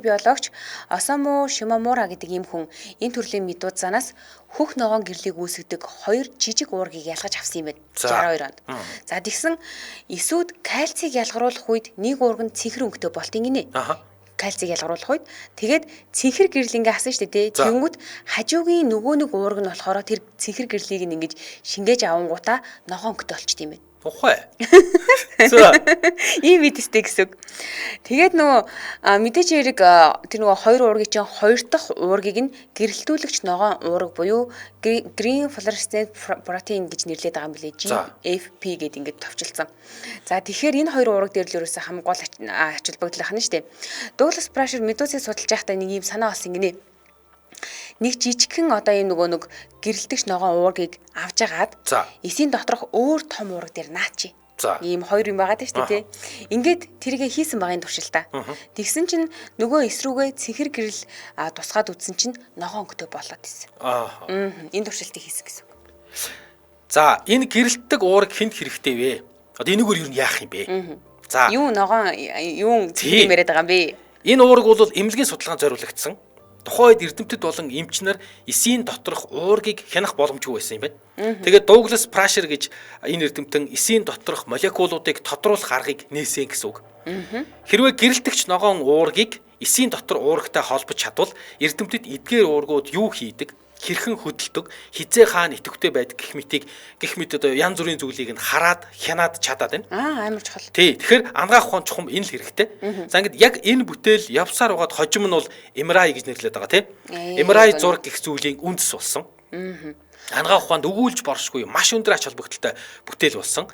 биологч Осаму Шимамура гэдэг ийм хүн энэ төрлийн медузанаас хөх ногоон гэрлийг үүсгэдэг хоёр жижиг уургийг ялгаж авсан юм байна. 62 онд. За тэгсэн эсүүд кальцийг ялгаруулах үед нэг уург нь цэнхэр өнгөтэй болт гинэ. Кальцийг ялгаруулах үед тэгээд цэнхэр гэрэл ингээ хасан шүү дээ. Тэгэнгүүт хажуугийн нөгөө нэг уург нь болохоор тэр цэнхэр гэрлийг ингэж шингээж авангуудаа ногоон өнгөтэй болчт юм байна. Тухай. За. Ийм эдстэй гэсэн үг. Тэгээд нөгөө мэдээж хэрэг тэр нөгөө хоёр уургийг чинь хоёр дахь уургийг нь гэрэлтүүлэгч ногоон уурга буюу Green Fluorescent Protein гэж нэрлэдэг байгаа юм билээ. GFP гэдэг ингээд товчилсан. За тэгэхээр энэ хоёр уурга дээр л ерөөсөө хамгийн гол ач холбогдол ахна шүү дээ. Дуглас Прашер медузыг судалж байхдаа нэг ийм санаа олсон гинэ. Нэг жижигхэн одоо ийм нөгөө нэг гэрэлтэгч ногоон уургийг авч агаад эсийн доторх өөр том уурга дээр наачи. Ийм хоёр юм байгаа шүү дээ тий. Ингээд тэргээ хийсэн багын туршилтаа. Тэгсэн чинь нөгөө эсрүүгээ цэнхэр гэрэл тусгаад үтсэн чинь ногоон өнгөтэй болоод исэн. Энэ туршилтыг хийсэн гэсэн үг. За энэ гэрэлтдэг уурга хүнд хэрэгтэй вэ? Одоо энэгээр юу яах юм бэ? За юу ногоон юу юм яриад байгаа юм бэ? Энэ уурга бол эмнэлгийн судалгаанд зориулагдсан. Тухайн үед эрдэмтэд болон эмч нар эсийн доторх уургийг хянах боломжгүй байсан юм байна. Тэгээд Дуглас Прашер гэж энэ эрдэмтэн эсийн доторх молекулуудыг тодруулах аргыг нээсэн гэсэн үг. Хэрвээ гэрэлтэгч ногоон уургийг эсийн дотор уургатай холбож чадвал эрдэмтэд эдгээр уургууд юу хийдэг, хэрхэн хөдөлдөг, хизээ хаана идэвхтэй байдаг гэх мэт одоо янз бүрийн зүйлийг нь хараад хянаад чадаад байна. Амар чухал. Тий, тэгэхээр анагаах ухаан чухам энэ л хэрэгтэй. За ингээд яг энэ бүтээл явсаар угаад хожим нь бол MRI гэж нэрлэдэг байгаа тий. MRI зураг гэх зүйлийн үндэс болсон. Анагаах ухаанд өгүүлж боршгүй маш өндөр ач холбогдолтой бүтээл болсон.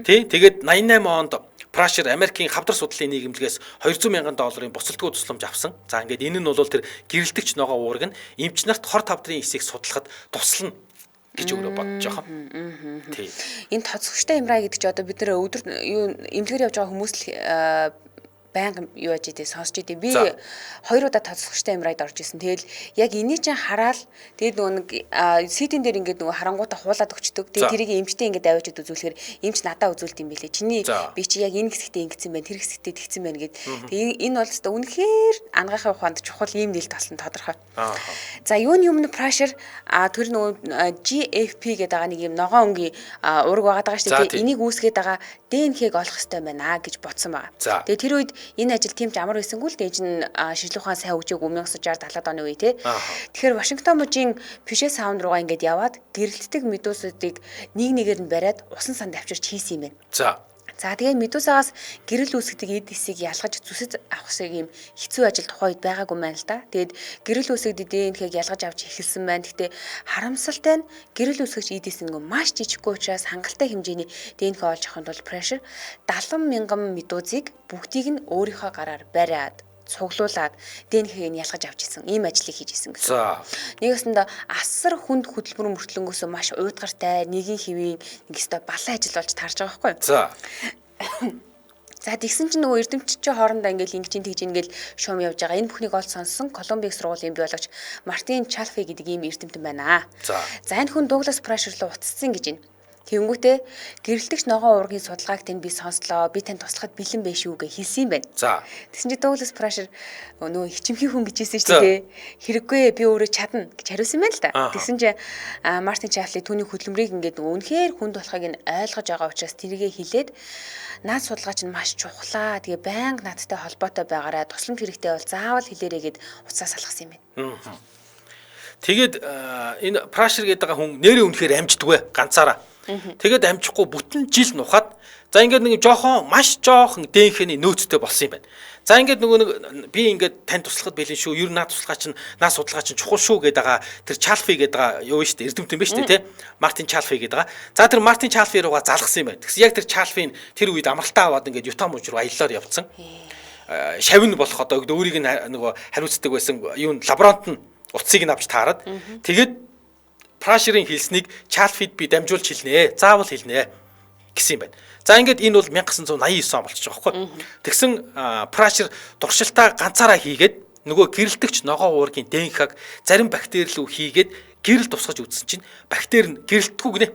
Тий, тэгээд 88 онд Прашер Америкийн хавдар судлалын нийгэмлэгээс $200,000 буцалтгүй тусламж авсан. За ингээд энэ нь бол тэр гэрэлтэгч ногоон уурга нь эмч нарт хор тавдрын эсийг судлахад туслана гэж өөрөө бодож байгаа. Тий. Энэ тоцгочтой MRI гэдэг чинь одоо бид нэр өдөр юу эмнэлгээр явж байгаа хүмүүс л Байнга юу яаж идэв сонсч идэв. Би хоёр удаа тодсгочтой MRI-д орж исэн. Тэгэл яг энийг чинь хараал тэгээд нөгөө нэг CT-н дээр ингээд нөгөө харангуутаа хуулаад өгчдөг. Тэгээд тэрийг эмчтэй ингээд авчид үзүүлэхээр эмч надаа үзүүлд юм билээ. Чиний би чи яг энэ хэсэгтээ ингэсэн байна, тэр хэсэгтээ тэгсэн байна гэд. Тэгээд энэ бол өстой үнэхээр анагаахын ухаанд чухал ийм нээлт болсон тодорхой. За юуны өмнө Prasher тэр нөгөө GFP гэдэг байгаа нэг ийм ногоон өнгийн уург байгаад байгаа шүү дээ. Энийг үүсгээд байгаа ДНХ-г олох хэрэгтэй байна гэж бодсон байгаа. Тэгээд тэр үед энэ ажил тийм ч амар байсангүй л дээ чинь шинжлэх ухаан сайн хөгжөөгүй 1960 70-аад оны үе те. Тэгэхээр Вашингтон мужийн Puget Sound руугаа ингээд яваад гэрэлтдэг медузуудыг нэг нэгээр нь бариад усан санд авчирч хийсэн юм байна. За тэгээ медузагаас гэрэл үүсгэдэг эд эсийг ялгаж зүсэж авах шиг юм хэцүү ажил тухайн үед байгаагүй байна л да. Тэгээд гэрэл үүсгэдэг ДНХ-г ялгаж авч эхэлсэн байна. Гэхдээ харамсалтай нь гэрэл үүсгэж эд эс нөгөө маш жижиггүй учраас хангалттай хэмжээний ДНХ олж авахын тулд Prasher 70 мянган медузыг бүгдийг нь өөрийнхөө гараар бариад цуглуулад ДНХ-г нь ялгаж авч исэн. Ийм ажлыг хийж исэн гэсэн. Нэг өсөндөө асар хүнд хөдөлмөр мөртлөнгөөсөө маш уйдгартай нэгin хэвийн нэг өстой балан ажил болж таарж байгаа байхгүй юу? За тэгсэн чинь нөгөө эрдэмтдийн чинь хоорондоо ингээл ингэж тэгж ингээл шуум явж байгаа. Энэ бүхнийг олж сонссон Колумбиг сургуулийн биологч Мартин Чалфи гэдэг ийм эрдэмтэн байна. За энэ хүн Дуглас Prasher руу утассан гэж байна. Тэнгүүтээ гэрэлтэгч ногоон уургийн судалгааг тань би сонслоо. Би тань туслахад бэлэн байх шүү гэж хэлсэн юм байна. Тэгсэн чинь Дуглас Prasher нөгөө хичимхий хүн гэж хэлсэн шүү дээ. Хэрэггүй би өөрөө чадна гэж хариулсан байна л да. Тэгсэн чинь Мартин Чалфи түүний хөдөлмөрийг ингээд нөгөө үнэхээр хүнд болохыг нь ойлгож байгаа учраас тэрийгэ хэлээд наад судалгаа чинь маш чухлаа. Тэгээ байнга надтай холбоотой байгаарай. Тусламж хэрэгтэй бол заавал хэлээрэй гэд уцаа салгасан юм байна. Тэгээд энэ Prasher гэдэг хүн нэрээ үнэхээр амждаггүй ганцаараа. Тэгээд амжихгүй бүтэн жил нухаад за ингээд нэг жоохон маш жоохон ДНХ-ний нөөцтэй болсон юм байна. За ингээд нөгөө нэг би ингээд тань туслахад бэлэн шүү. Ер нь наад туслахаа чинь наад судалгаа чинь чухал шүү гэдэг байгаа тэр Чалфи гэдэг байгаа юу шүү дээ. Эрдэмтэн биш үү те. Мартин Чалфи гэдэг байгаа. За тэр Мартин Чалфи руугаа залгасан юм байна. Тэгсэн яг тэр Чалфи тэр үед амралтаа аваад ингээд Юта мужи руу аяллаар явцсан. Шавн болох одоо өөрийг нь нөгөө хариуцдаг байсан юу лаборант нь утсыг нь авч таарад. Тэгээд Prasher-ийн хэлснийг Чалфид би дамжуулж хэлнэ. Заавал хэлнэ гэсэн юм байна. За ингээд энэ бол 1989 он болчихж байгаа байхгүй. Тэгсэн Prasher туршилтаа ганцаараа хийгээд нөгөө гэрэлтэгч ногоон уургийн ДНХ-г зарим бактери рүү хийгээд гэрэл тусгаж үзсэн чинь бактери нь гэрэлтэхгүй гинэ.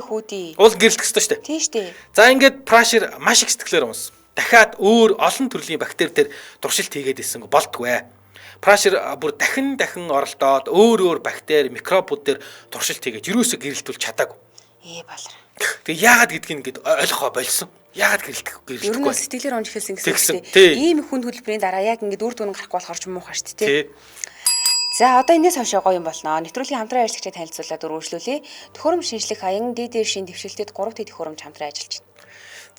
Хүүдий. Уул гэрэлтэх ёстой шүү дээ. Тийм шүү дээ. За ингээд Prasher маш их сэтгэлээр унсан. Дахиад өөр олон төрлийн бактери дээр туршилт хийгээд ирсэн болдгоо. Prasher бүр дахин оролдоод өөр бактери, микробууд дээр туршилт хийгээд юусоо гэрэлтүүлж чадаагүй. Балар. Тэгээ яагаад гэдгийг ингээд ойлгохоо болсон. Яагаад гэрэлтэхгүй? Ер нь сэтгэлээр унж эхэлсэн гэсэн үг шүү дээ. Ийм хүнд хөдөлмөрийн дараа яг ингээд үр дүн гарахгүй болохоор ч муухай шүү дээ. За одоо энэс хойш гоё юм болно. Нэвтрүүлгийн хамтран ажиллагчид танилцуулаад өргөжлүүлье. Төхөөрөмж шинжлэх аян DD-шийн дэвшилтэд 3 Т төхөөрөмж хамтран ажиллаж байна.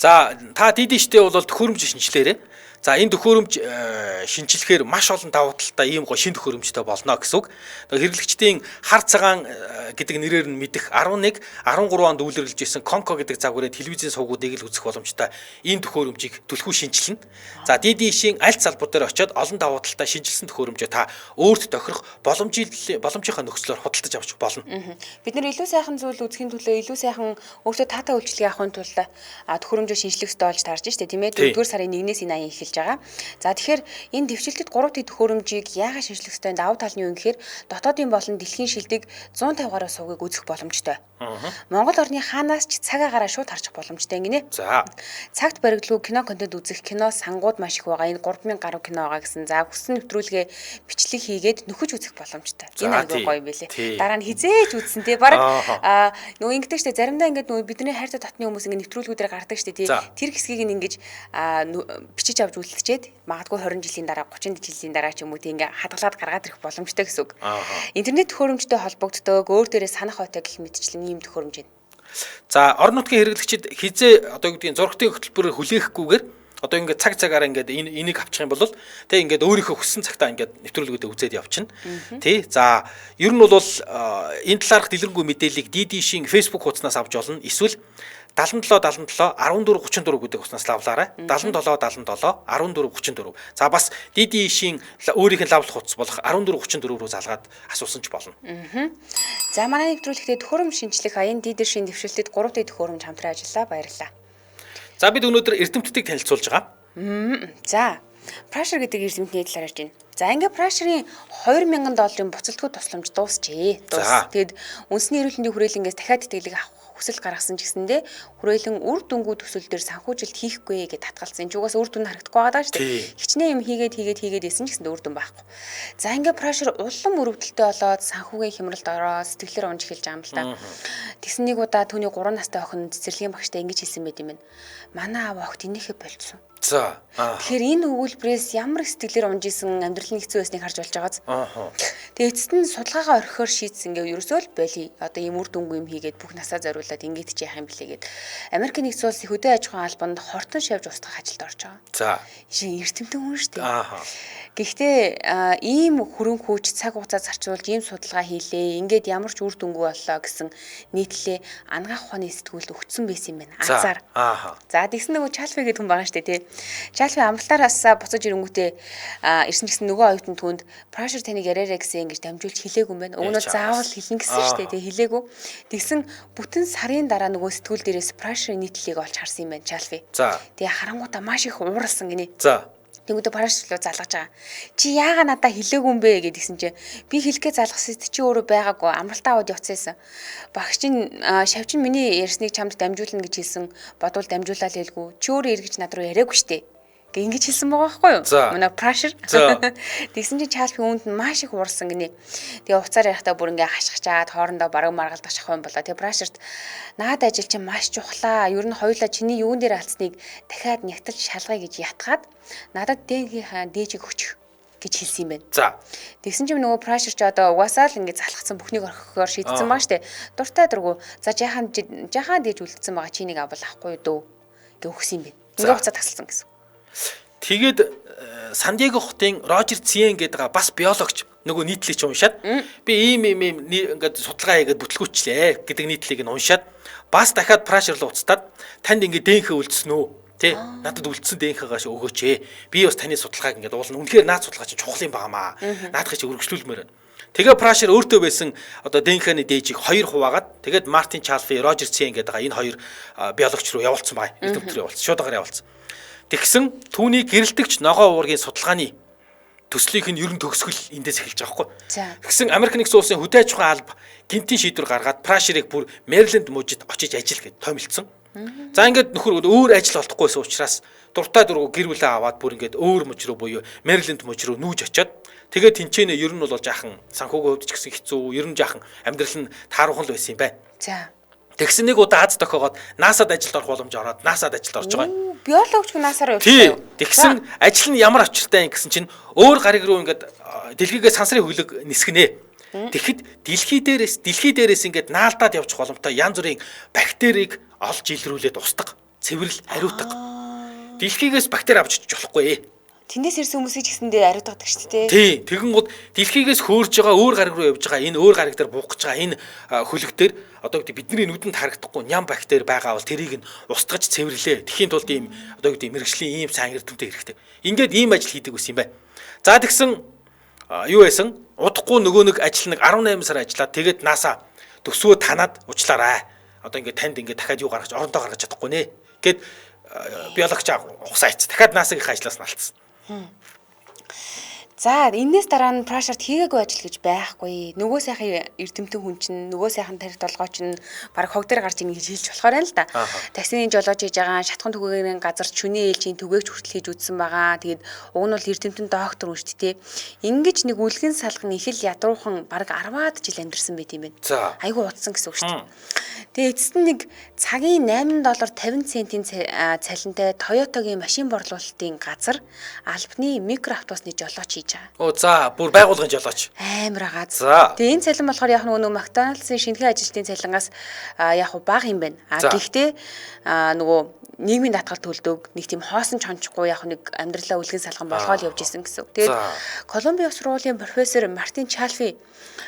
За та DD-штэй бол төхөөрөмж шинжилээрэй. За энэ төхөөрөмж шинжлэхээр маш олон давуу талтай ийм гоё шин төхөөрөмжтэй болно гэсэн үг. Хэрэглэгчдийн хар цагаан гэдэг нэрээр нь мэдэх 11 13 онд үйлрэлж исэн Конко гэдэг загварын телевизийн сувгуудыг л үзэх боломжтой энэ төхөөрөмжийг түлхүү шинжилнэ. За DD-шийн аль салбар дээр очиод олон давуу талтай шинжилсэн төхөөрөмжөө та өөрт тохирох боломжийнхаа нөхцлөөр худалдаж авч болно. Бид нэр илүү сайхан зүйл үзэхийн төлөө илүү сайхан өөртөө таатай үйлчлэгийг авахын тулд төхөөрөмжөө шинжлэх ёстой болж таарж штэ тийм ээ. 4-р сарын 1-ээс энэ аян эхэлж байгаа. За тэгэхээр энэ дэвшилтэд 3 Т төхөөрөмжийг яагаад шинжлэх ёстой давуу тал нь юу юм гэхээр дотоодын болон дэлхийн шилдэг 150 гаруй сувгийг үзэх боломжтой. Монгол орны хаанаас ч цаг агаараа шууд харчих боломжтой гинэ. За цагт баригдлгүй кино контент үзэх кино сангууд маш их байгаа. Энэ 3000 гаруй кино байгаа гэсэн. За хүссэн нэвтрүүлгээ бичлэг хийгээд нөхөж үзэх боломжтой. Энэ айгүй гоё юм билээ. Дараа нь хизээж үзсэн тий. Бараг нөгөө ингэдэг штэ заримдаа ингээд нөгөө бидний хайртай дотны хүмүүс ингээд нэвтрүүлгүүдээр гардаг штэ тий. Тэр хэсгийг нь ингэж бичиж авч үлдчихэд магадгүй 20 жилийн дараа 30 жилийн дараа ч юм уу тий ингээ хадгалаад гаргаад ирэх боломжтой гэсэн үг. Интернет төхөөрөмжтэй холбогддог, өөр дээрээ санах ойтой гэх мэтчлэн ийм төхөөрөмж байна. За орон нутгийн хэрэглэгчид хизээ одоо юу гэдгийг зурагтын хөтөлбөрөөр хүлээхгүйгээр одоо ингээд цаг цагаараа ингээд энийг авчих юм бол тэг ингээд өөрийнхөө хүссэн цагтаа ингээд нэвтрүүлгүүдээ үзээд явчихна. Тий. За ер нь бол энэ талаарх дэлгэрэнгүй мэдээллийг DD-шийн Facebook хуудаснаас авч болно. Эсвэл 77 77 14 34 гэдэг утаснаас лавлаарай. 77 77 14 34. За бас DD-шийн өөрийнх нь лавлах утас болох 14 34 рүү залгаад асуусан ч болно. За манай нэвтрүүлэгтээ төхөөрөмж шинжлэх аян DD-шийн дэвшилтэд 3 Т төхөөрөмж хамтран ажиллаа. Баярлалаа. За бид өнөөдөр эрдэмтдийг танилцуулж байгаа. За, Прашер гэдэг эрдэмтний талаар ярьж байна. За, ингээ Прашерийн 2000 долларын буцалтгүй тусламж дуусчээ. За. Тэгэд үндэсний эрүүл мэндийн хүрээлэнгээс дахиад тэтгэлэг авах хүсэл гаргасан ч гэсэндээ хүрээлэн үр дүнгүй төсөл дээр санхүүжилт хийхгүй гэж татгалцсан. Энд ч угаас үр дүн харагдахгүй байгаа шүү дээ. Хичнээн юм хийгээд исэн ч гэсэндээ үр дүн байхгүй. За, ингээ Прашер улам өрөвдөлтөй болоод санхүүгийн хямралд ороод сэтгэлээр унж эхэлж байгаа юм л та. Тэгсэн нэг удаа түүний 3 настай охин цэцэрлэгийн багштай ингэж хэлсэн байт юм байна. Манай аав огт инээхэ болцсон. За. Тэгэхээр энэ өгүүлбэрээс ямар их сэтгэлээр унжсэн, амьдрал нь хэцүү байсныг харж болж байгааз. Тэгээ эцэст нь судалгаагаа орхихоор шийдсэн ингээ ерөөсөө л боли. Одоо ийм үр дүнгүй юм хийгээд бүх насаа зориулаад ингээд чи яах юм блэ гэд. Америк нэгдсэн улсын хөдөө аж ахуйн албанд хортон шавж устгах ажилд орж байгаа. За. Жишээ эрдэмтэн хүн шүү дээ. Гэхдээ ийм хөрөнгө хүч цаг хугацаа зарцуулж ийм судалгаа хийлээ. Ингээд ямар ч үр дүнгүй боллоо гэсэн нийтлэлээ анагаах ухааны сэтгүүлд өгсөн байсан юм байна. Азар. За, тэгсэн нөгөө Чалфи гэдэг хүн байгаа шүү дээ, тий. Чалфи амралтаараас буцаж ирэнгүүтээ ирсэн гэсэн нөгөө оюутан түнд Прашер таныг яриараа гэсэн ингэж дамжуулж хэлээгүй юм байна. Уг нь заавал хэлнэ гэсэн шүү дээ, тий, хэлээгүй. Тэгсэн бүтэн сарын дараа нөгөө сэтгүүл дээрээс Прашерийн нийтлэлийг олж харсан юм байна Чалфи. Тэгээ харангуутаа маш их ууралсан гинэ. За. Тэнгүүдээ Прашер руу залгаж байгаа. Чи яага надаа хэлээгүй юм бэ гэдгийгсэн чи би хэлэхээ залгасан чи өөрөө байгаагүй амралтаа аваад явцсан. Багш чинь шавчин миний ярьсныг чамд дамжуулна гэж хэлсэн. Бодвол дамжуулаад хэлгүй. Чи өөрөө эргэж над руу яриаггүй штэ. Гэ ингэж хэлсэн байгаа байхгүй юу? Манай Прашер. Тэгсэн чинь Чалфи үүнд нь маш их уурсан гинэ. Тэгээ уцаар ярихдаа бүр ингээ хашгичаад хоорондоо бараг маргалдах шахах юм болоо. Тэгээ Прашерт наад ажил чинь маш чухлаа. Ер нь хоёулаа чиний юун дээр алдсныг дахиад нягтлж шалгая гэж ятгаад надад дэнхийнхаа дээжийг өчөх гэж хэлсэн юм байна. За. Тэгсэн чинь нөгөө Прашер ч одоо угаасаа л ингээ залхацсан бүхнийг орхихоор шийдсэн байгаа штэ. Дуртай дургу. За жаахан дээж үлдсэн байгаа чи нэг авал авахгүй дөө гэж өгсөн юм байна. Ингээ уцаа тасалсан гэсэн. Тэгээд Сан Диего хотын Рожер Циен гэдэг бас биологч нөгөө нийтлэлийг чи уншаад би ийм ингээд судалгаа хийгээд бүтлгүүчлээ гэдэг нийтлэлийг нь уншаад бас дахиад Прашер руу уцтаад танд ингээд дэнхэ үлдсэн үү? Тэ надад үлдсэн дэнхэгаа өгөөч ээ. Би бас таны судалгааг ингээд уулна. Үнэхээр наад судалгаа чинь чухал юм байгаамаа. Наадах чи өргөжлүүлмээр байна. Тэгээ Прашер өөртөө байсан одоо дэнхэний дээжийг хоёр хуваагаад тэгээд Мартин Чалфи, Рожер Циен гэдэг энэ хоёр биологч руу явуулсан байгаа. Эрдэмтд рүү явуулсан. Шуудагаар явуулсан. Тэгсэн түүний гэрэлтэгч ногоо уургийн судалгааны төслийнх нь ерөн төгсгөл эндээс эхэлж байгаа байхгүй. Тэгсэн Америк нэгдсэн улсын хөдөө аж ахуйн алба гинтийн шийдвэр гаргаад Прашерыг бүр Мэриленд мужид очиж ажил гэж томилдсон. За ингээд нөхөр өөр ажил олдохгүйсэн учраас дуртай дургу гэр бүлээ аваад бүр ингээд өөр муж руу буюу Мэриленд муж руу нүүж очиод тэгээд тэнцэнэ ер нь бол жаахан санхүүгийн хувьд ч гэсэн хэцүү, ер нь жаахан амьдрал нь тааруухан л байсан юм байна. За. Тэгсэн нэг удаа аз тохиогоод NASA-д ажилд орох боломж ороод NASA-д ажилд орж байгаа. Биологч хүн NASA-аар явчихсан. Тэгсэн ажил нь ямар учиртай юм гэсэн чинь өөр гариг руу ингээд дэлхийгээ сансрын хөглөг нисгэнэ. Тэгэхэд дэлхий дээрээс ингээд наалдаад явчих боломжтой янз бүрийн бактерийг олж илрүүлээд устгах, цэвэрлэл хариутга. Дэлхийгээс бактери авч очиж болохгүй. Тэндээс ирсэн хүмүүсийг ч гэсэндээ ариутгадаг шүү дээ. Тий, тэгэн гууд дэлхийгээс хөөрж байгаа өөр гариг руу явж байгаа энэ өөр гариг дээр буух гэж байгаа энэ хөлөг дээр одоо гэдэг бидний нүдэнд харагдахгүй ням бактери байгаа бол тэрийг нь устгаж цэвэрлээ. Тэхийн тулд ийм одоо гэдэг мэрэгжлийн ийм сайн эрдэмтэн хэрэгтэй. Ингээд ийм ажил хийдэг байсан юм байна. За тэгсэн юу байсан? Удахгүй нөгөө нэг ажил нэг 18 сар ажиллаад тэгээд NASA төсвөө танаад уучлаарай. Одоо ингээд танд ингээд дахиад юу гаргаж орондоо гаргаж чадахгүй нэ гэд биологч ухсаа иц. Дахиад NASA-гийн ажлаас нь алдсан. За энэс дараа нь Прашерт хийгээгүй ажил гэж байхгүй. Нөгөө сайхан эрдэмтэн хүн чинь, нөгөө сайхан тарих толгой чинь бараг хог дээр гарч ийн гэж хэлж болохоор байна л да. Таксины жолооч хийж байгаа, шатхан түгээгийн газар шүний ээлжийн түгээгч хүртэл хийж үзсэн байгаа. Тэгээд уг нь бол эрдэмтэн доктор хүн шүү дээ. Ингэж нэг үлгэн салган их л ядруухан бараг 10-аад жил амьдэрсэн байт юм байна. Айгу удсан гэсэн үг шүү дээ. Тэгээ эцэст нь нэг цагийн 8 доллар 50 центийн цалинтай Toyota-гийн машин борлуулалтын газар албаны микро автобусны жолооч хийж байгаа. Оо за бүр байгуулгын жолооч. Амар агаад. Тэгээ энэ цалин болохоор яг нөгөө McDonald's-ын шинэхэн ажилтны цалингаас яг бага юм байна. А гэхдээ нөгөө нийгмийн даатгал төлдөг нэг тийм хоосон чончгүй яг нэг амьдралаа үлгэн салган болгоол явж исэн гэсэн. Тэгээд Колумбийн их сургуулийн профессор Мартин Чалфи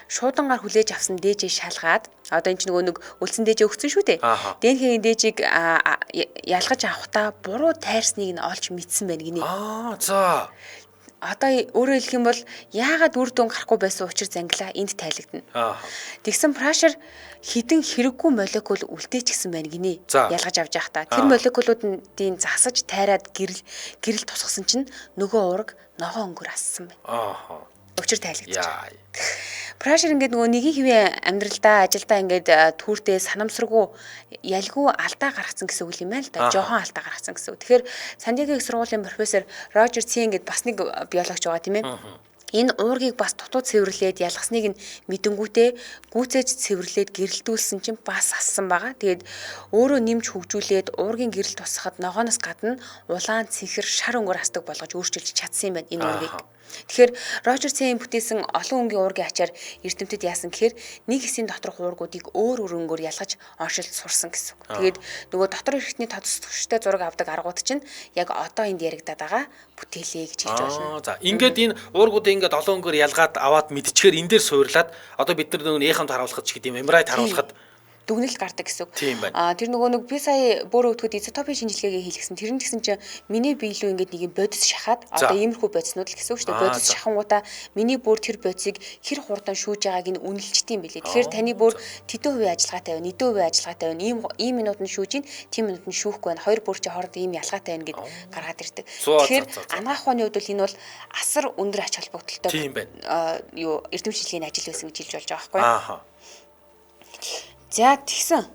шуудангаар хүлээж авсан дээжээ шалгаад одоо энэ ч нөгөө нэг үлдсэн дээжээ өгсөн шүү дээ. ДНХ-ийн дээжийг ялгаж авахдаа буруу тайрсныг нь олж мэдсэн байна гинэ. Аа за. Одоо өөрөөр хэлэх юм бол яагаад үр дүн гарахгүй байсан учир зангилаа энд тайлагдана. Тэгсэн Прашер хідэн хэрэггүй молекул үлдээчихсэн байна гинэ. Ялгаж авч явах та. Тэр молекулуудын засаж тайраад гэрэл гэрэл тусгасан чинь нөгөө уураг ногоон өнгөөр ассан байна. Учир тайлагдчих. Прашер ингээд нөгөө нэгin хэвийн амьдралдаа ажилдаа ингээд түүртэй санамсаргүй ялгүй алдаа гаргацсан гэсэн үг юм байна л да. Жохон алдаа гаргацсан гэсэн үг. Тэгэхээр Сан Диего их сургуулийн профессор Рожер Цин гээд бас нэг биологч байгаа, тийм ээ. Энэ уургийг бас дутуу цэвэрлээд ялгасныг нь мэдэнгүүтээ гүйцээж цэвэрлээд гэрэлтүүлсэн чинь бас ассан байгаа. Тэгээд өөрөө нэмж хөгжүүлээд уургийн гэрэл тусахад ногооноос гадна улаан, цэнхэр, шар өнгөөр асдаг болгож өөрчилж чадсан юм байна энэ уургийг. Тэгэхээр Рожер Цен бүтээсэн олон өнгийн уургийн ачаар эрдэмтэд яасан гэхээр нэг хэсгийн доторх уургуудыг өөр өөр өнгөөр ялгаж оншилж сурсан гэсэн үг. Тэгээд нөгөө дотор эрхтний тодс төвштэй зураг авдаг аргууд чинь яг одоо энд яригадаад байгаа бүтээлээ гэж хэлж болно. За, ингээд энэ уургуудыг ингээд олон өнгөөр ялгаад аваад мэдчихээр энэ дээр суурлаад одоо бид нар нөгөө эхамд харуулхад ч гэдэг юм, MRI харуулхад дүгнэлт гардаг гэсэн үг. Тийм байна. Тэр нөгөө нэг би сая бөөрэ өтгöd изотопын шинжилгээгээ хийлгэсэн. Тэр нь гэсэн чинь миний бие лүү ингээд нэг юм бодис шахаад одоо иймэрхүү бодиснууд л гэсэн үг шүү дээ. Бодис шахангуудаа миний бөөр тэр бодисыг хэр хурдан шүүж байгааг нь үнэлждэг юм билээ. Тэгэхээр таны бөөр тэдэн хувийн ажиллагаатай байна, эдэн хувийн ажиллагаатай байна. Ийм ийм минутанд шүүж ийн, тийм минутанд шүүхгүй байна. Хоёр бөөр чи хоорондоо ийм ялгаатай байна гэд гаргаад ирдэг. Тэгэхээр анагаах ухааны хувьд бол энэ бол асар өндөр ач холбогдолтой юу эрдэм шинжилгээний ажил байсан гэж хэлж болж байгаа байхгүй юу? За, тэгсэн.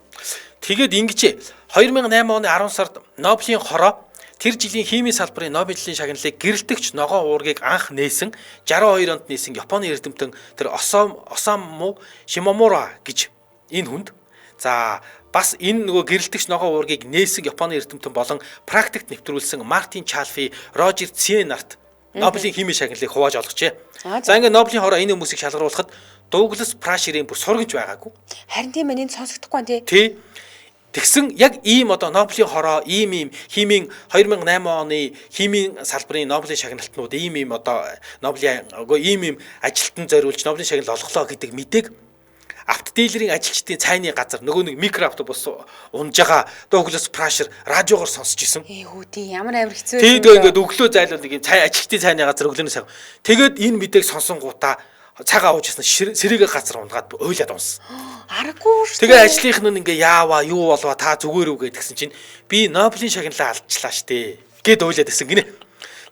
Тэгээд ингэж 2008 оны 10 сард Нобелийн хороо тэр жилийн химийн салбарын Нобелийн шагналыг гэрэлтэгч ногоон уургийг анх нээсэн 62 онд нээсэн Японы эрдэмтэн тэр Осаму Шимомура гэж энэ хүнд, за бас энэ нөгөө гэрэлтэгч ногоон уургийг нээсэн Японы эрдэмтэн болон практикт нэвтрүүлсэн Мартин Чалфи, Рожер Цен нарт Нобелийн химийн шагналыг хувааж олгожээ. За, ингээд Нобелийн хороо энэ хүмүүсийг шалгаруулахад Дуглас Прашерийн бүр сургамж байгаагүй. Харин тийм ээ, энд сонсогдохгүй байна тий. Тий. Тэгсэн яг ийм одоо Нобелийн хороо ийм ийм химийн 2008 оны химийн салбарын Нобелийн шагналтнууд ийм ийм одоо Нобелийн үгүй ийм ийм ажилтан зориулж Нобелийн шагнал олголоо гэдэг мэдээг автодилерийн ажилчдын цайны газар нөгөө нэг микроавтобус унж байгаа Дуглас Прашер радиогоор сонсч исэн. Ээ хүү тий, ямар амар хэцүү байсан. Тэгээд ингээд өглөө зайлуул нэг юм цай ажилчдын цайны газар өглөөний цаг. Тэгээд энэ мэдээг сонсонгуудаа цагаа ууж ясна сэрээгээ газар унгаад уйлаад унсан. Аргагүй шүү. Тэгээ ажлынх нь ингээ яаваа юу болваа та зүгээр үү гэдгсэн чинь би Нобелийн шагналаа алдчихлаа штэ гэд уйлаад исэн гинэ.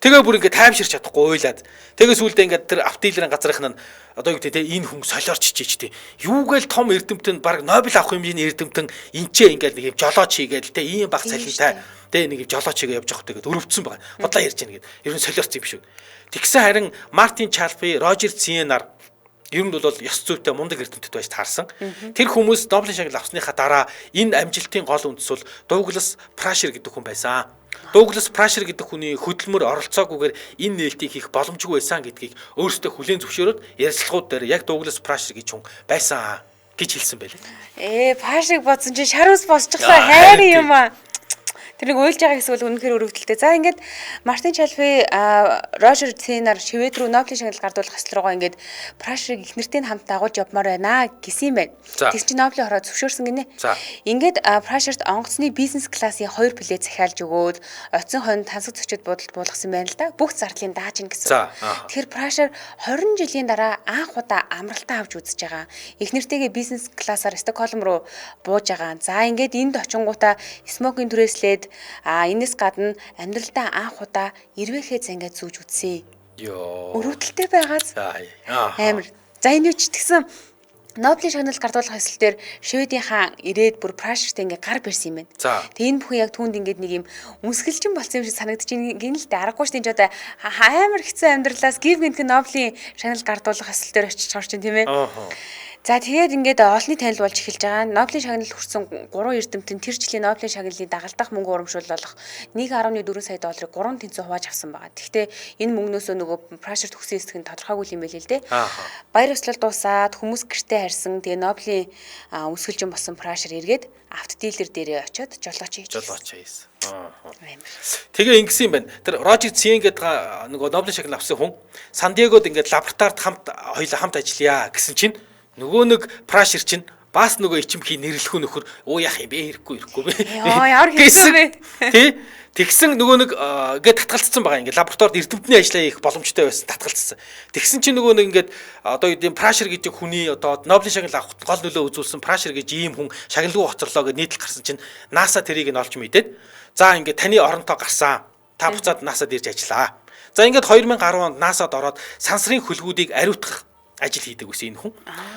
Тэгээ бүр ингээ тайвширч чадахгүй уйлаад. Тэгээ сүүлдээ ингээ тэр автодилерийн газрынх нь одоо юу гэдэг те энэ хүн солиорч чиж те. Юугээл том эрдэмтэн баг Нобель авах хэмжээний эрдэмтэн энчээ ингээ нэг юм жолооч хийгээл те ийм баг цалинтай те нэг юм жолооч хийгээ явж явах тэгээд өрөвдсөн байгаа. Худлаа ярьж яана гэд. Ер нь солиорч юм биш үү. Тэгсэн харин Мартин Чалфи, Рожер Ценар ер нь бол ёс зүйтэй мундаг эрдэмтэд байж таарсан. Тэр хүмүүс Нобелийн шагнал авсныхаа дараа энэ амжилтын гол үндэс бол Дуглас Прашер гэдэг хүн байсан. Дуглас Прашер гэдэг хүний хөдөлмөр оролцоогүйгээр энэ нээлтийг хийх боломжгүй байсан гэдгийг өөрсдөө хүлээн зөвшөөрөөд ярилцлагууд дээр яг Дуглас Прашер гэж хүн байсан гэж хэлсэн байлээ. Прашерыг бодсон чинь шар ус босчихлоо, хайр юм аа. Тэр нэг уйлж байгаа хэсэг бол үнэхээр өрөвдөлтэй. За, ингээд Мартин Чалфи, Рожер Ценар Швед рүү Нобелийн шагнал гардуулах ёслол руугаа ингээд Прашерыг их нэртэй хамт дагуулж явмаар байна гэсэн юм байна. Тэгсэн чинь Нобелийн хороо зөвшөөрсөн гинэ. Ингээд Прашерт онгоцны бизнес классын 2 билет захиалж өгөөд оцсон хойно тансаг зочид буудалд буулгасан байна л да. Бүх зардлын дааж ин гэсэн. Тэгэхээр Прашер 20 жилийн дараа анх удаа амралтаа авч үзэж байгаа. Их нэртэйгээ бизнес классаар Стокгольм руу бууж байгаа. За, ингээд энд очингуудаа смокинг түрээслээд энэс гадна амьдралдаа анх удаа ирвэхээ зангаа зүүж үзсэн. Йоо. Өрөвдөлтэй байгааз. Амар. За, энэ юу ч тэгсэн Нобелийн шагнал гардуулах ёслол дээр Шведийн хаан ирээд бүр Прашерт ингээ гар барьсан юм байна. Тэгээ энэ бүхэн яг түүнд ингээд нэг юм өмсгөлчин болсон юм шиг санагдаж гин л дээ. Аргагүй шүү дээ, энэ ч одоо амар хэцүү амьдралаас гів гинтхэн Нобелийн шагнал гардуулах ёслол дээр очиж байгаа чинь, тийм ээ. За, тэгээд ингээд олонний танил болж эхэлж байгаа. Нобелийн шагнал хүрсэн 3 эрдэмтэн тэр жилийн Нобелийн шагналын дагалдах мөнгө урамшуул болох 1.4 сая долларыг 3 тэнцэн хувааж авсан байгаа. Тэгэхдээ энэ мөнгнөөсөө нөгөө Прашерт өгсөн хэсэг нь тодорхойгүй юм байл л дээ. Баяр ёслол дуусаад хүмүүс гэртээ харьсан. Тэгээ Нобелийн өмсгөлжин болсон Прашер эргээд автодилер дээрээ очиод жолооч хийж. Жолооч хийсэн. Тэгээ ингэсэн юм байна. Тэр Рожер Цен гэдэг нөгөө Нобелийн шагнал авсан хүн Сан Диегод ингээд лабораторид хамт хоёлаа хамт ажиллая гэсэн чинь нөгөө нэг Прашер чинь Бас нөгөө ичимхий нэрлэхүү нөхөр өө яах юм бэ, хэрэггүй хэрэггүй бэ. Йоо, ямар хэцүү бэ. Тий. Тэгсэн нөгөө нэг ингээд татгалцсан байгаа, ингээд лабораторид эрдэмтний ажлаа хийх боломжтой байсан, татгалцсан. Тэгсэн чинь нөгөө нэг ингээд одоо юу гэдэм Прашер гэдэг хүний одоо Нобелийн шагнал авах гол нөлөө үзүүлсэн Прашер гэж ийм хүн шагналгүй хоцорлоо гэж нийтлэл гарсан чинь NASA тэрийг нь олж мэдээд, за, ингээд таны оронтоо гарсан. Та буцаад NASA-д ирж ажиллаа. За, ингээд 2010 онд NASA-д ороод сансрын хөлгүүдийг ариутгах ажил хийдэг байсан энэ хүн.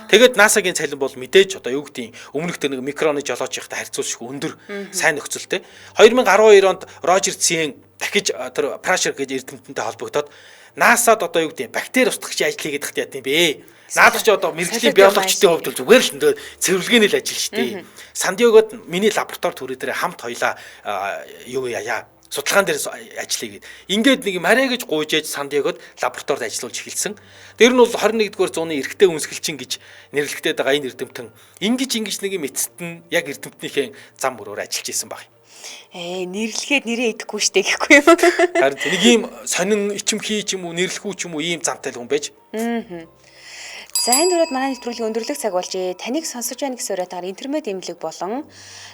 Тэгээд NASA-гийн цалин бол мэдээж одоо юу гэдгийг өмнөх тэр нэг микроны жолоочийнхтай харьцуулшгүй өндөр, сайн нөхцөлтэй. 2012 онд Рожер Цен дахиж тэр Прашер гэж эрдэмтэнтэй холбогдоод NASA-д одоо юу гэдгийг бактери устгагчийн ажил хийгээд тахт яд юм бэ? Наадах чи одоо мэргэжлийн биологчдын хувьд бол зүгээр л энэ цэвэрлэгээний л ажил шүү дээ. Сан-Диегод миний лаборатори түрээ дээр хамт хоёлаа юу яая, судалгаан дээр ажил хийгээд, ингээд нэг марэ гэж гуйж ээж Сан-Диегод лабораторид ажиллуулж эхэлсэн. Тэр нь бол 21-р зууны эрэгтэй үнсгэлчин гэж нэрлэгдээд байгаа энэ эрдэмтэн ингэж ингэж нэг юм эцэст нь яг эрдэмтнийхээ зам мөрөөр ажиллаж исэн баг. Нэрлэхэд нэрээ идэхгүй штэ гэхгүй юм. Харин нэг ийм сонин ичимхий ч юм уу, нэрлэхүү ч юм уу, ийм замтай л хүн байж. За, энэ түрээд манай нэвтрүүлгийн өндөрлөх цаг болжээ. Таныг сонсож байна гэсэн уриатгаар интермед эмнэлэг болон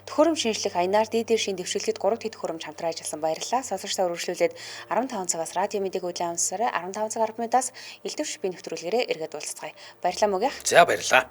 төхөөрөмж шинжлэх Аянаар дидэр шин дэвшүүлэхэд 3 хэд төхөөрөмж хамтран ажилласан, баярлалаа. Сонсогч та үргэлжлүүлээд 15 цагаас радио мэдээг үдлийн амсараа 15 цаг 10 минутаас элдв шипийн нэвтрүүлгээрээ эргээд уулзцгаая. Баярлалаа, Мөгөх. За, баярлалаа.